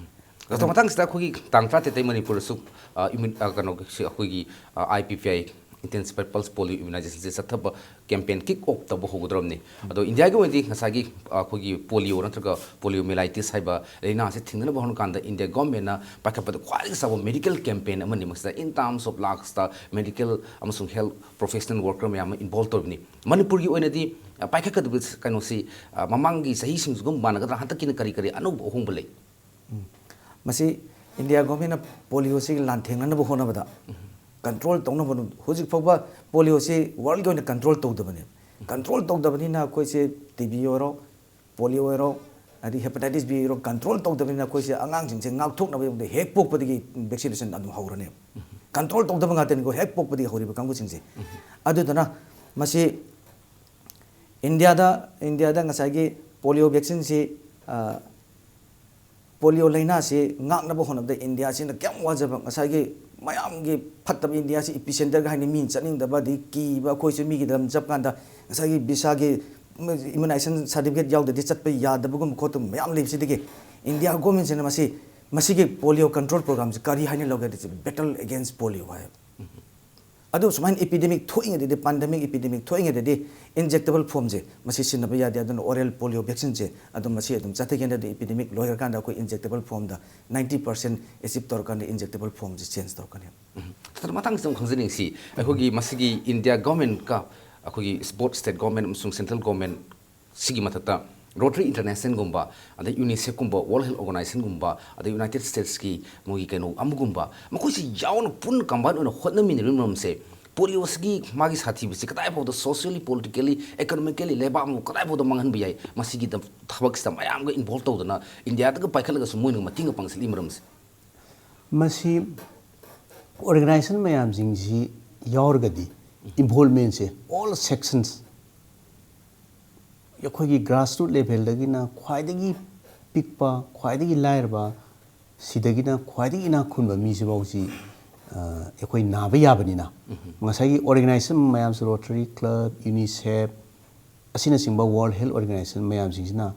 ꯗꯣꯛꯇꯔ, ꯃꯊꯪꯁꯤꯗ ꯑꯩꯈꯣꯏꯒꯤ ꯇꯥꯡ ꯇꯔꯥꯇꯔꯦꯠꯇꯒꯤ ꯃꯅꯤꯄꯨꯔꯗꯁꯨ, ꯑ, ꯏꯃ꯭ꯌꯨꯟ-, ꯑ, ꯀꯩꯅꯣꯒꯤ, ꯁꯤ ꯑꯩꯈꯣꯏꯒꯤ, ꯑ, I P P I, ꯏꯟꯇꯦꯟꯁꯤꯐꯥꯏ pulse polio ꯏꯃ꯭ꯌꯨꯅꯥꯏꯖꯦꯁꯟꯁꯦ ꯆꯠꯊꯕ ꯀꯦꯝꯄꯦꯟ ꯀꯤꯛ ꯑꯣꯐ ꯇꯧꯕ ꯍꯧꯒꯗꯧꯔꯕꯅꯤ꯫ ꯑꯗꯣ ꯏꯟꯗꯤꯌꯥꯒꯤ ꯑꯣꯏꯅꯗꯤ ꯉꯁꯥꯏꯒꯤ, ꯑ, ꯑꯩꯈꯣꯏꯒꯤ ꯄꯣꯂꯤꯑꯣ ꯅꯠꯇ꯭ꯔꯒ ꯄꯣꯂꯤꯑꯣꯃꯤꯂꯥꯏꯇꯤꯁ ꯍꯥꯏꯕ ꯂꯥꯏꯅꯥꯁꯤ ꯊꯤꯡꯅꯅꯕ ꯍꯣꯠꯅꯀꯥꯟꯗ ꯏꯟꯗꯤꯌꯥ ꯒꯣꯔꯃꯦꯟꯅ ꯄꯥꯏꯈꯠꯄꯗ ꯈ꯭ꯋꯥꯏꯗꯒꯤ ꯆꯥꯎꯕ ꯃꯦꯗꯤꯀꯦꯜ ꯀꯦꯝꯄꯦꯟ ꯑꯃꯅꯤ꯫ ꯃꯁꯤꯗ in terms of ꯂꯥꯛꯁꯇ ꯃꯦꯗꯤꯀꯦꯜ ꯑꯃꯁꯨꯡ ꯍꯦꯜꯊ ꯄ꯭ꯔꯣꯐꯦꯁꯅꯦꯜ ꯋꯥꯔꯀꯔ ꯃꯌꯥꯝ ꯑꯃ ꯏꯟꯚꯣꯜꯕ ꯇꯧꯔꯤꯕꯅꯤ꯫ ꯃꯅꯤꯄꯨꯔꯒꯤ ꯑꯣꯏꯅꯗꯤ, ꯑ, ꯄꯥꯏꯈꯠꯀꯗꯕ ꯀꯩꯅꯣꯁꯤ, ꯑ, ꯃꯃꯥꯡꯒꯤ ꯆꯍꯤꯁꯤꯡꯁꯤꯒ ꯃꯥꯟꯅꯒꯗ꯭ꯔꯥ? ꯍꯟꯗꯛꯀꯤꯅ ꯀꯔꯤ ꯀꯔꯤ ꯑꯅꯧꯕ ꯑꯍꯣꯡꯕ ꯂꯩ? ꯃꯁꯤ ꯏꯟꯗꯤꯌꯥ ꯒꯣꯔꯃꯦꯟꯅ ꯄꯣꯂꯤꯑꯣꯁꯤ ꯂꯥꯟꯊꯦꯡꯅꯅꯕ ꯍꯣꯠꯅꯕꯗ, ꯀꯟꯇ꯭ꯔꯣꯜ ꯇꯧꯅꯕ ꯍꯣꯠꯅꯕꯗ, ꯍꯧꯖꯤꯛ ꯐꯥꯎꯕ ꯄꯣꯂꯤꯑꯣꯁꯤ ꯋꯥꯔꯜꯒꯤ ꯑꯣꯏꯅ ꯀꯟꯇ꯭ꯔꯣꯜ ꯇꯧꯗꯕꯅꯦ꯫ ꯀꯟꯇ꯭ꯔꯣꯜ ꯇꯧꯗꯕꯅꯤꯅ ꯑꯩꯈꯣꯏꯁꯦ ꯇꯤ ꯕꯤ ꯑꯣꯏꯔꯣ, ꯄꯣꯂꯤꯑꯣ ꯑꯣꯏꯔꯣ, ꯑꯗꯩ ꯍꯦꯄꯥꯇꯥꯏꯇꯤꯁ ꯕꯤ ꯑꯣꯏꯔꯣ, ꯀꯟꯇ꯭ꯔꯣꯜ ꯇꯧꯗꯕꯅꯤꯅ ꯑꯩꯈꯣꯏꯁꯦ ꯑꯉꯥꯡꯁꯤꯡꯁꯦ ꯉꯥꯛꯊꯣꯛꯅꯕꯒꯤꯗꯃꯛꯇ ꯍꯦꯛ ꯄꯣꯛꯄꯗꯒꯤ ꯚꯦꯛꯁꯤꯅꯦꯁꯟ ꯑꯗꯨꯝ ꯍꯧꯔꯅꯦꯕ꯫ ꯀꯟꯇ꯭ꯔꯣꯜ ꯇꯧꯗꯕ ꯉꯥꯛꯇꯅꯤꯀꯣ, ꯍꯦꯛ ꯄꯣꯛꯄꯗꯒꯤ ꯍꯧꯔꯤꯕ ꯀꯥꯡꯕꯨꯁꯤꯡꯁꯦ꯫ ꯑꯗꯨꯗꯨꯅ ꯃꯁꯤ ꯏꯟꯗꯤꯌꯥꯗ, ꯏꯟꯗꯤꯌꯥꯗ ꯉꯁꯥꯏꯒꯤ ꯄꯣꯂꯤꯑꯣ ꯚꯦꯛꯁꯤꯟꯁꯤ, ꯑ, ꯄꯣꯂꯤꯑꯣ ꯂꯥꯏꯅꯥꯁꯤ ꯉꯥꯛꯅꯕ ꯍꯣꯠꯅꯕꯗ ꯏꯟꯗꯤꯌꯥꯁꯤꯅ ꯀꯌꯥꯝ ꯋꯥꯖꯕ, ꯉꯁꯥꯏꯒꯤ ꯃꯌꯥꯝꯒꯤ ꯐꯠꯇꯕ ꯏꯟꯗꯤꯌꯥꯁꯤ ꯏꯄꯤꯁꯦꯟꯇꯔꯒ ꯍꯥꯏꯅ ꯃꯤꯅ ꯆꯠꯅꯤꯡꯗꯕ, ꯑꯗꯒꯤ ꯀꯤꯕ, ꯑꯩꯈꯣꯏꯁꯨ ꯃꯤꯒꯤ ꯂꯝ ꯆꯠꯄ ꯀꯥꯟꯗ ꯉꯁꯥꯏꯒꯤ ꯚꯤꯁꯥꯒꯤ ꯏꯃ꯭ꯌꯨꯅꯥꯏꯖꯦꯁꯟ ꯁꯥꯔꯇꯤꯐꯤꯀꯦꯠ ꯌꯥꯎꯗ꯭ꯔꯗꯤ ꯆꯠꯄ ꯌꯥꯗꯕꯒꯨꯝꯕ ꯈꯣꯠꯇꯕ ꯃꯌꯥꯝ ꯂꯩꯕꯁꯤꯗꯒꯤ ꯏꯟꯗꯤꯌꯥ ꯒꯣꯔꯃꯦꯟꯁꯤꯅ ꯃꯁꯤ, ꯃꯁꯤꯒꯤ ꯄꯣꯂꯤꯑꯣ ꯀꯟꯇ꯭ꯔꯣꯜ ꯄ꯭ꯔꯣꯒ꯭ꯔꯥꯝꯁꯤ ꯀꯔꯤ ꯍꯥꯏꯅ ꯂꯧꯒꯦ ꯍꯥꯏꯗꯤ battle against polio ꯍꯥꯏ꯫ ꯑꯗꯨ ꯁꯨꯃꯥꯏꯅ ꯏꯄꯤꯗꯦꯃꯤꯛ ꯊꯣꯛꯏꯉꯩꯗꯗꯤ, ꯄꯥꯟꯗꯦꯃꯤꯛ ꯏꯄꯤꯗꯦꯃꯤꯛ ꯊꯣꯛꯏꯉꯩꯗꯗꯤ ꯏꯟꯖꯦꯛꯇꯦꯕꯜ ꯐꯣꯝꯁꯦ ꯃꯁꯤ ꯁꯤꯖꯤꯟꯅꯕ ꯌꯥꯗꯦ꯫ ꯑꯗꯨꯅ ꯑꯣꯔꯦꯜ ꯄꯣꯂꯤꯑꯣ ꯚꯦꯛꯁꯤꯟꯁꯦ ꯑꯗꯨꯝ ꯃꯁꯤ ꯑꯗꯨꯝ ꯆꯠꯊꯒꯦꯅꯗꯤ ꯏꯄꯤꯗꯦꯃꯤꯛ ꯂꯣꯏꯈ꯭ꯔꯀꯥꯟꯗ ꯑꯩꯈꯣꯏ ꯏꯟꯖꯦꯛꯇꯦꯕꯜ ꯐꯣꯝꯗ ninety percent achieve ꯇꯧꯔꯀꯥꯟꯗ ꯏꯟꯖꯦꯛꯇꯦꯕꯜ ꯐꯣꯝꯁꯦ ꯆꯦꯟꯖ ꯇꯧꯔꯛꯀꯅꯤ꯫ ꯎꯝ꯫ ꯁꯥꯔ, ꯃꯊꯪꯁꯤꯗ ꯑꯃꯨꯛ ꯈꯪꯖꯅꯤꯡꯁꯤ, ꯑꯩꯈꯣꯏꯒꯤ ꯃꯁꯤꯒꯤ ꯏꯟꯗꯤꯌꯥ ꯒꯣꯔꯃꯦꯟꯠꯀ ꯑꯩꯈꯣꯏꯒꯤ ꯕꯣꯠ ꯁ꯭ꯇꯦꯠ ꯒꯣꯔꯃꯦꯟꯠ ꯑꯃꯁꯨꯡ ꯁꯦꯟꯇ꯭ꯔꯦꯜ ꯒꯣꯔꯃꯦꯟꯠ ꯁꯤꯒꯤ ꯃꯊꯛꯇ ꯔꯣꯇꯔꯤ ꯏꯟꯇꯔꯅꯦꯁꯅꯦꯜꯒꯨꯝꯕ, ꯑꯗꯩ ꯌꯨꯅꯤꯁꯦꯐꯀꯨꯝꯕ, ꯋꯥꯔꯜ ꯍꯦꯜꯊ ꯑꯣꯔꯒꯅꯥꯏꯖꯦꯁꯟꯒꯨꯝꯕ, ꯑꯗꯩ ꯌꯨꯅꯥꯏꯇꯦꯗ ꯁ꯭ꯇꯦꯠꯁꯀꯤ ꯃꯣꯏꯒꯤ ꯀꯩꯅꯣ ꯑꯃꯒꯨꯝꯕ, ꯃꯈꯣꯏꯁꯤ ꯌꯥꯎꯅ ꯄꯨꯟꯅ ꯀꯝꯕꯥꯏꯟ ꯑꯣꯏꯅ ꯍꯣꯠꯅꯃꯤꯟꯅꯔꯤꯕ ꯃꯔꯝꯁꯦ, ꯄꯣꯂꯤꯑꯣꯁꯤꯒꯤ ꯃꯥꯒꯤ ꯁꯥꯊꯤꯕꯁꯤ ꯀꯗꯥꯏ ꯐꯥꯎꯗ ꯁꯣꯁꯤꯌꯦꯜꯂꯤ, ꯄꯣꯂꯤꯇꯤꯀꯦꯜꯂꯤ, ꯏꯀꯣꯅꯣꯃꯤꯀꯦꯜꯂꯤ ꯂꯩꯕꯥꯛ ꯑꯃꯕꯨ ꯀꯗꯥꯏ ꯐꯥꯎꯗ ꯃꯥꯡꯍꯟꯕ ꯌꯥꯏ, ꯃꯁꯤꯒꯤ ꯊꯕꯛꯁꯤꯗ ꯃꯌꯥꯝꯒ ꯏꯟꯚꯣꯜꯕ ꯇꯧꯗꯅ ꯏꯟꯗꯤꯌꯥꯗꯒ ꯄꯥꯏꯈꯠꯂꯒꯁꯨ ꯃꯣꯏꯅ ꯃꯇꯦꯡꯒ ꯄꯥꯡꯁꯤꯜꯂꯤ ꯃꯔꯝꯁꯦ? ꯃꯁꯤ ꯑꯣꯔꯒꯅꯥꯏꯖꯦꯁꯟ ꯃꯌꯥꯝꯁꯤꯡꯁꯤ ꯌꯥꯎꯔꯒꯗꯤ, ꯏꯟꯚꯣꯜꯕꯃꯦꯟꯁꯦ, ꯑꯣꯜ ꯁꯦꯛꯁꯟꯁ, ꯑꯩꯈꯣꯏꯒꯤ ꯒ꯭ꯔꯥꯁꯔꯨꯠ ꯂꯦꯚꯦꯜꯗꯒꯤꯅ ꯈ꯭ꯋꯥꯏꯗꯒꯤ ꯄꯤꯛꯄ, ꯈ꯭ꯋꯥꯏꯗꯒꯤ ꯂꯥꯏꯔꯕ, ꯁꯤꯗꯒꯤꯅ ꯈ꯭ꯋꯥꯏꯗꯒꯤ ꯏꯅꯥꯛ ꯈꯨꯟꯕ ꯃꯤꯁꯤꯐꯥꯎꯁꯤ, ꯑ, ꯑꯩꯈꯣꯏ ꯅꯥꯕ ꯌꯥꯕꯅꯤꯅ, ꯉꯁꯥꯏꯒꯤ ꯑꯣꯔꯒꯅꯥꯏꯖꯦꯁꯟ ꯃꯌꯥꯝꯁꯦ, ꯔꯣꯇꯔꯤ ꯀ꯭ꯂꯕ, ꯌꯨꯅꯤꯁꯦꯐ, ꯑꯁꯤꯅꯆꯤꯡꯕ ꯋꯥꯔꯜ ꯍꯦꯜꯊ ꯑꯣꯔꯒꯅꯥꯏꯖꯦꯁꯟ ꯃꯌꯥꯝꯁꯤꯡꯁꯤꯅ,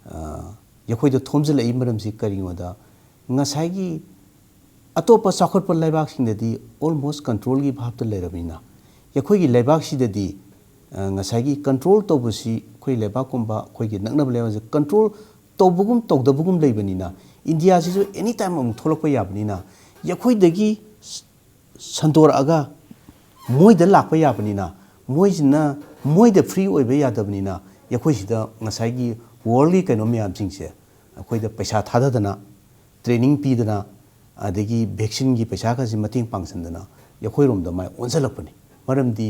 ꯑ, ꯑꯩꯈꯣꯏꯗ ꯊꯣꯝꯖꯤꯜꯂꯛꯏ ꯃꯔꯝꯁꯤ ꯀꯔꯤꯒꯤꯅꯣꯗ, ꯉꯁꯥꯏꯒꯤ ꯑꯇꯣꯞꯄ ꯆꯥꯎꯈꯠꯄ ꯂꯩꯕꯥꯛꯁꯤꯡꯗꯗꯤ ꯑꯣꯜꯃꯣꯁ ꯀꯟꯇ꯭ꯔꯣꯜꯒꯤ ꯚꯥꯞꯇ ꯂꯩꯔꯕꯅꯤꯅ, ꯑꯩꯈꯣꯏꯒꯤ ꯂꯩꯕꯥꯛꯁꯤꯗꯗꯤ, ꯑ, ꯉꯁꯥꯏꯒꯤ ꯀꯟꯇ꯭ꯔꯣꯜ ꯇꯧꯕꯁꯤ ꯑꯩꯈꯣꯏ ꯂꯩꯕꯥꯛꯀꯨꯝꯕ ꯑꯩꯈꯣꯏꯒꯤ ꯅꯛꯅꯕ ꯂꯩꯕꯥꯛꯁꯤ ꯀꯟꯇ꯭ꯔꯣꯜ ꯇꯧꯕꯒꯨꯝ ꯇꯧꯗꯕꯒꯨꯝ ꯂꯩꯕꯅꯤꯅ, ꯏꯟꯗꯤꯌꯥꯁꯤꯁꯨ ꯑꯦꯅꯤ ꯇꯥꯏꯝ ꯑꯃꯨꯛ ꯊꯣꯛꯂꯛꯄ ꯌꯥꯕꯅꯤꯅ, ꯑꯩꯈꯣꯏꯗꯒꯤ ꯁꯟꯗꯣꯔꯛꯑꯒ ꯃꯣꯏꯗ ꯂꯥꯛꯄ ꯌꯥꯕꯅꯤꯅ, ꯃꯣꯏꯁꯤꯅ, ꯃꯣꯏꯗ ꯐ꯭ꯔꯤ ꯑꯣꯏꯕ ꯌꯥꯗꯕꯅꯤꯅ, ꯑꯩꯈꯣꯏꯁꯤꯗ ꯉꯁꯥꯏꯒꯤ ꯋꯥꯔꯜꯒꯤ ꯀꯩꯅꯣ ꯃꯌꯥꯝꯁꯤꯡꯁꯦ ꯑꯩꯈꯣꯏꯗ ꯄꯩꯁꯥ ꯊꯥꯗꯗꯅ, ꯇ꯭ꯔꯦꯅꯤꯡ ꯄꯤꯗꯅ, ꯑꯗꯒꯤ ꯚꯦꯛꯁꯤꯟꯒꯤ ꯄꯩꯁꯥꯒꯁꯤ ꯃꯇꯦꯡ ꯄꯥꯡꯁꯤꯟꯗꯅ ꯑꯩꯈꯣꯏꯔꯣꯝꯗ ꯃꯥꯏ ꯑꯣꯟꯁꯤꯜꯂꯛꯄꯅꯤ꯫ ꯃꯔꯝꯗꯤ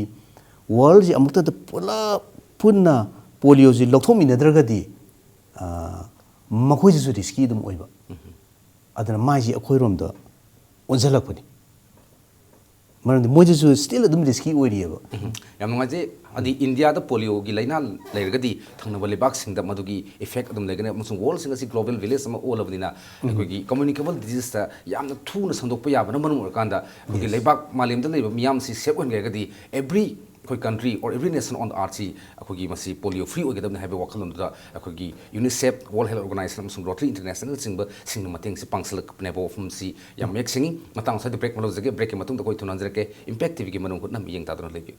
ꯋꯥꯔꯜꯁꯤ ꯑꯃꯨꯛꯇꯗ ꯄꯨꯂꯞ ꯄꯨꯟꯅ ꯄꯣꯂꯤꯑꯣꯁꯤ ꯂꯧꯊꯣꯛꯃꯤꯟꯅꯗ꯭ꯔꯒꯗꯤ, ꯑ, ꯃꯈꯣꯏꯗꯁꯨ ꯔꯤꯁꯀꯤ ꯑꯗꯨꯝ ꯑꯣꯏꯕ꯫ ꯑꯗꯨꯅ ꯃꯥꯏꯁꯤ ꯑꯩꯈꯣꯏꯔꯣꯝꯗ ꯑꯣꯟꯁꯤꯜꯂꯛꯄꯅꯤ꯫ ꯃꯔꯝꯗꯤ ꯃꯣꯏꯗꯁꯨ ꯁ꯭ꯇꯤꯜ ꯑꯗꯨꯝ ꯔꯤꯁꯀꯤ ꯑꯣꯏꯔꯤꯑꯕ꯫ ꯌꯥꯝ ꯅꯨꯡꯉꯥꯏꯖꯩ꯫ ꯍꯥꯏꯗꯤ ꯏꯟꯗꯤꯌꯥꯗ ꯄꯣꯂꯤꯑꯣꯒꯤ ꯂꯥꯏꯅꯥ ꯂꯩꯔꯒꯗꯤ ꯊꯪꯅꯕ ꯂꯩꯕꯥꯛꯁꯤꯡꯗ ꯃꯗꯨꯒꯤ ꯏꯐꯦꯛ ꯑꯗꯨꯝ ꯂꯩꯒꯅꯤ, ꯑꯃꯁꯨꯡ ꯋꯥꯔꯜꯁꯤꯡ ꯑꯁꯤ ꯒ꯭ꯂꯣꯕꯦꯜ ꯚꯤꯂꯦꯖ ꯑꯃ ꯑꯣꯜꯂꯕꯅꯤꯅ ꯑꯩꯈꯣꯏꯒꯤ ꯀꯝꯃ꯭ꯌꯨꯅꯤꯀꯦꯕꯜ ꯗꯤꯖꯤꯖꯇ ꯌꯥꯝꯅ ꯊꯨꯅ ꯁꯟꯗꯣꯛꯄ ꯌꯥꯕꯅ ꯃꯔꯝ ꯑꯣꯏꯔꯀꯥꯟꯗ ꯑꯩꯈꯣꯏꯒꯤ ꯂꯩꯕꯥꯛ ꯃꯥꯂꯦꯝꯗ ꯂꯩꯕ ꯃꯤꯌꯥꯝꯁꯤ ꯁꯦꯐ ꯑꯣꯏꯍꯟꯒꯦ ꯍꯥꯏꯔꯒꯗꯤ every, ꯑꯩꯈꯣꯏ country or every nation on earth ꯁꯤ ꯑꯩꯈꯣꯏꯒꯤ ꯃꯁꯤ ꯄꯣꯂꯤꯑꯣ ꯐ꯭ꯔꯤ ꯑꯣꯏꯒꯗꯕꯅꯤ ꯍꯥꯏꯕ ꯋꯥꯈꯜꯂꯣꯟꯗꯨꯗ ꯑꯩꯈꯣꯏꯒꯤ ꯌꯨꯅꯤꯁꯦꯐ, ꯋꯥꯔꯜ ꯍꯦꯜꯊ ꯑꯣꯔꯒꯅꯥꯏꯖꯦꯁꯟ ꯑꯃꯁꯨꯡ ꯔꯣꯇꯔꯤ ꯏꯟꯇꯔꯅꯦꯁꯅꯦꯜꯅꯆꯤꯡꯕꯁꯤꯡꯅ ꯃꯇꯦꯡꯁꯤ ꯄꯥꯡꯁꯤꯜꯂꯛꯄꯅꯦꯕ ꯋꯥꯐꯝꯁꯤ ꯌꯥꯝ ꯃꯌꯦꯛ ꯁꯦꯡꯉꯤ꯫ ꯃꯇꯥꯡ ꯑꯁ꯭ꯋꯥꯏꯗ ꯕ꯭ꯔꯦꯛ ꯑꯃ ꯂꯧꯖꯒꯦ꯫ ꯕ꯭ꯔꯦꯛꯀꯤ ꯃꯇꯨꯡꯗ ꯑꯩꯈꯣꯏ ꯊꯨꯅ ꯍꯟꯖꯔꯛꯀꯦ꯫ ꯏꯝꯄꯦꯛ ꯇꯤꯚꯤꯒꯤ ꯃꯅꯨꯡ ꯍꯨꯠꯅ ꯃꯤꯠꯌꯦꯡ ꯇꯥꯗꯨꯅ ꯂꯩꯕꯤꯌꯨ꯫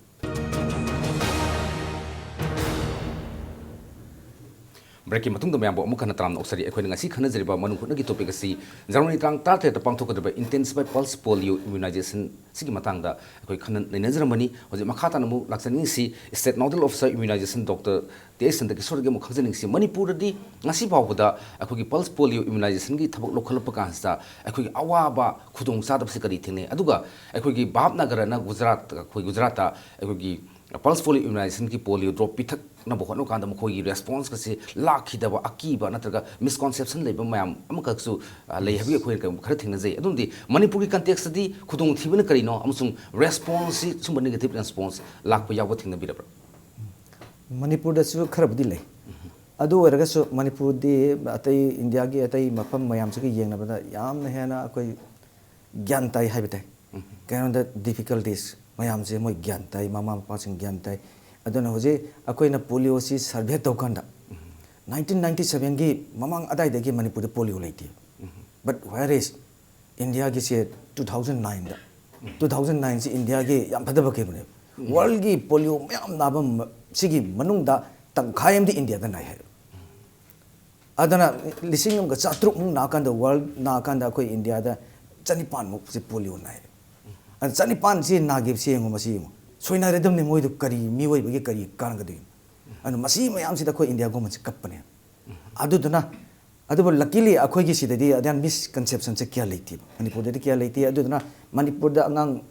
ꯕ꯭ꯔꯦꯛꯀꯤ ꯃꯇꯨꯡꯗ ꯃꯌꯥꯝꯕꯨ ꯑꯃꯨꯛ ꯍꯟꯅ ꯇꯔꯥꯝꯅ ꯑꯣꯛꯆꯔꯤ꯫ ꯑꯩꯈꯣꯏꯅ ꯉꯁꯤ ꯈꯟꯅꯖꯔꯤꯕ ꯃꯅꯨꯡ ꯍꯨꯠꯅꯒꯤ ꯇꯣꯄꯤꯛ ꯑꯁꯤ ꯖꯅꯋꯥꯔꯤ ꯇꯥꯡ ꯇꯔꯥꯇꯔꯦꯠꯇ ꯄꯥꯡꯊꯣꯛꯀꯗꯧꯔꯤꯕ Intensified Pulse Polio Immunization ꯁꯤꯒꯤ ꯃꯇꯥꯡꯗ ꯑꯩꯈꯣꯏ ꯈꯟꯅ ꯅꯩꯅꯖꯔꯝꯕꯅꯤ꯫ ꯍꯧꯖꯤꯛ ꯃꯈꯥ ꯇꯥꯅ ꯑꯃꯨꯛ ꯂꯥꯛꯆꯅꯤꯡꯉꯤꯁꯤ State Nodal Officer Immunization Doctor ꯇꯦꯖ Nanda ꯀꯤꯁꯣꯔꯒꯤ ꯑꯃꯨꯛ ꯈꯪꯖꯅꯤꯡꯁꯤ꯫ ꯃꯅꯤꯄꯨꯔꯗꯗꯤ ꯉꯁꯤ ꯐꯥꯎꯕꯗ ꯑꯩꯈꯣꯏꯒꯤ ꯄꯜꯁ ꯄꯣꯂꯤꯑꯣ ꯏꯝꯌꯨꯅꯥꯏꯖꯦꯁꯟꯒꯤ ꯊꯕꯛ ꯂꯧꯈꯠꯂꯛꯄ ꯀꯥꯟꯁꯤꯗ ꯑꯩꯈꯣꯏꯒꯤ ꯑꯋꯥꯕ ꯈꯨꯗꯣꯡꯆꯥꯗꯕꯁꯤ ꯀꯔꯤ ꯊꯦꯡꯅꯩ? ꯑꯗꯨꯒ ꯑꯩꯈꯣꯏꯒꯤ ꯚꯥꯕꯅꯒꯔꯅ ꯒꯨꯖꯔꯥꯠ, ꯑꯩꯈꯣꯏ ꯒꯨꯖꯔꯥꯠꯇ ꯑꯩꯈꯣꯏꯒꯤ ꯄꯜꯁ ꯄꯣꯂꯤꯑꯣ ꯏꯝꯌꯨꯅꯥꯏꯖꯦꯁꯟꯒꯤ ꯄꯣꯂꯤꯑꯣ ꯗ꯭ꯔꯣꯞ ꯄꯤꯊꯛꯅꯕ ꯍꯣꯠꯅꯕ ꯀꯥꯟꯗ ꯃꯈꯣꯏꯒꯤ ꯔꯦꯁꯄꯣꯟꯁꯀꯁꯤ ꯂꯥꯛꯈꯤꯗꯕ ꯑꯀꯤꯕ ꯅꯠꯇ꯭ꯔꯒ ꯃꯤꯁꯀꯣꯟꯁꯦꯞꯁꯟ ꯂꯩꯕ ꯃꯌꯥꯝ ꯑꯃꯈꯛꯁꯨ, ꯑ, ꯂꯩ ꯍꯥꯏꯕꯒꯤ ꯑꯩꯈꯣꯏꯅ ꯀꯩꯒꯨꯝꯕ ꯈꯔ ꯊꯦꯡꯅꯖꯩ꯫ ꯑꯗꯣꯝꯗꯤ ꯃꯅꯤꯄꯨꯔꯒꯤ ꯀꯟꯇꯦꯛꯁꯇꯗꯤ ꯈꯨꯗꯣꯡꯊꯤꯕꯅ ꯀꯔꯤꯅꯣ ꯑꯃꯁꯨꯡ ꯔꯦꯁꯄꯣꯟꯁꯁꯤ ꯁꯨꯝꯕ ꯅꯦꯒꯦꯇꯤꯚ ꯔꯦꯁꯄꯣꯟꯁ ꯂꯥꯛꯄ ꯌꯥꯎꯕ ꯊꯦꯡꯅꯕꯤꯔꯕ꯭ꯔꯥ? ꯃꯅꯤꯄꯨꯔꯗꯁꯨ ꯈꯔꯕꯨꯗꯤ ꯂꯩ꯫ ꯑꯗꯨ ꯑꯣꯏꯔꯒꯁꯨ ꯃꯅꯤꯄꯨꯔꯗꯤ ꯑꯇꯩ ꯏꯟꯗꯤꯌꯥꯒꯤ ꯑꯇꯩ ꯃꯐꯝ ꯃꯌꯥꯝꯁꯤꯒ ꯌꯦꯡꯅꯕꯗ ꯌꯥꯝꯅ ꯍꯦꯟꯅ ꯑꯩꯈꯣꯏ ꯒ꯭ꯌꯥꯟ ꯇꯥꯏ ꯍꯥꯏꯕ ꯇꯥꯏ꯫ ꯀꯩꯅꯣꯗ ꯗꯤꯐꯤꯀꯜꯇꯤꯁ ꯃꯌꯥꯝꯁꯦ ꯃꯣꯏ ꯒ꯭ꯌꯥꯟ ꯇꯥꯏ, ꯃꯃꯥ ꯃꯄꯥꯁꯤꯡ ꯒ꯭ꯌꯥꯟ ꯇꯥꯏ꯫ ꯑꯗꯨꯅ ꯍꯧꯖꯤꯛ ꯑꯩꯈꯣꯏꯅ ꯄꯣꯂꯤꯑꯣꯁꯤ ꯁꯔꯚꯦ ꯇꯧꯀꯥꯟꯗ ꯅꯥꯏꯟꯇꯤꯟ ꯅꯥꯏꯟꯇꯤ ꯁꯚꯦꯟꯒꯤ ꯃꯃꯥꯡ ꯑꯗꯥꯏꯗꯒꯤ ꯃꯅꯤꯄꯨꯔꯗ ꯄꯣꯂꯤꯑꯣ ꯂꯩꯇꯦ꯫ But where is ꯏꯟꯗꯤꯌꯥꯒꯤꯁꯦ ꯇꯨ ꯊꯥꯎꯖꯟ ꯅꯥꯏꯟꯗ, ꯇꯨ ꯊꯥꯎꯖꯟ ꯅꯥꯏꯟꯁꯤ ꯏꯟꯗꯤꯌꯥꯒꯤ ꯌꯥꯝ ꯐꯠꯇꯕ ꯀꯩꯅꯣꯅꯦꯕ꯫ ꯋꯥꯔꯜꯒꯤ ꯄꯣꯂꯤꯑꯣ ꯃꯌꯥꯝ ꯅꯥꯕ ꯃ-, ꯁꯤꯒꯤ ꯃꯅꯨꯡꯗ ꯇꯪꯈꯥꯏ ꯑꯃꯗꯤ ꯏꯟꯗꯤꯌꯥꯗ ꯅꯥꯏ ꯍꯥꯏꯌꯦꯕ꯫ ꯑꯗꯨꯅ ꯂꯤꯁꯤꯡ ꯑꯃꯒ ꯆꯥꯇ꯭ꯔꯨꯛꯃꯨꯛ ꯅꯥꯀꯥꯟꯗ, ꯋꯥꯔꯜ ꯅꯥꯀꯥꯟꯗ ꯑꯩꯈꯣꯏ ꯏꯟꯗꯤꯌꯥꯗ ꯆꯅꯤꯄꯥꯟꯃꯨꯛꯁꯦ ꯄꯣꯂꯤꯑꯣ ꯅꯥꯏ꯫ ꯑꯗꯨ ꯆꯅꯤꯄꯥꯟꯁꯤ ꯅꯥꯈꯤꯕꯁꯤ ꯌꯦꯡꯉꯨ, ꯃꯁꯤ ꯌꯦꯡꯉꯨ, ꯁꯣꯏꯅꯥꯏꯔꯗꯕꯅꯤ꯫ ꯃꯣꯏꯗꯨ ꯀꯔꯤ, ꯃꯤꯑꯣꯏꯕꯒꯤ ꯀꯔꯤ ꯀꯥꯟꯅꯒꯗꯣꯏꯅꯣ? ꯑꯗꯨ ꯃꯁꯤ ꯃꯌꯥꯝꯁꯤꯗ ꯑꯩꯈꯣꯏ ꯏꯟꯗꯤꯌꯥ ꯒꯣꯔꯃꯦꯟꯁꯤ ꯀꯞꯄꯅꯦ꯫ ꯑꯗꯨꯗꯨꯅ ꯑꯗꯨꯕꯨ luckily ꯑꯩꯈꯣꯏꯒꯤ ꯁꯤꯗꯗꯤ ꯑꯗꯨꯌꯥꯝ misconceptionꯁꯦ ꯀꯌꯥ ꯂꯩꯇꯦꯕ, ꯃꯅꯤꯄꯨꯔꯗꯗꯤ ꯀꯌꯥ ꯂꯩꯇꯦ꯫ ꯑꯗꯨꯗꯨꯅ ꯃꯅꯤꯄꯨꯔꯗ ꯑꯉꯥꯡ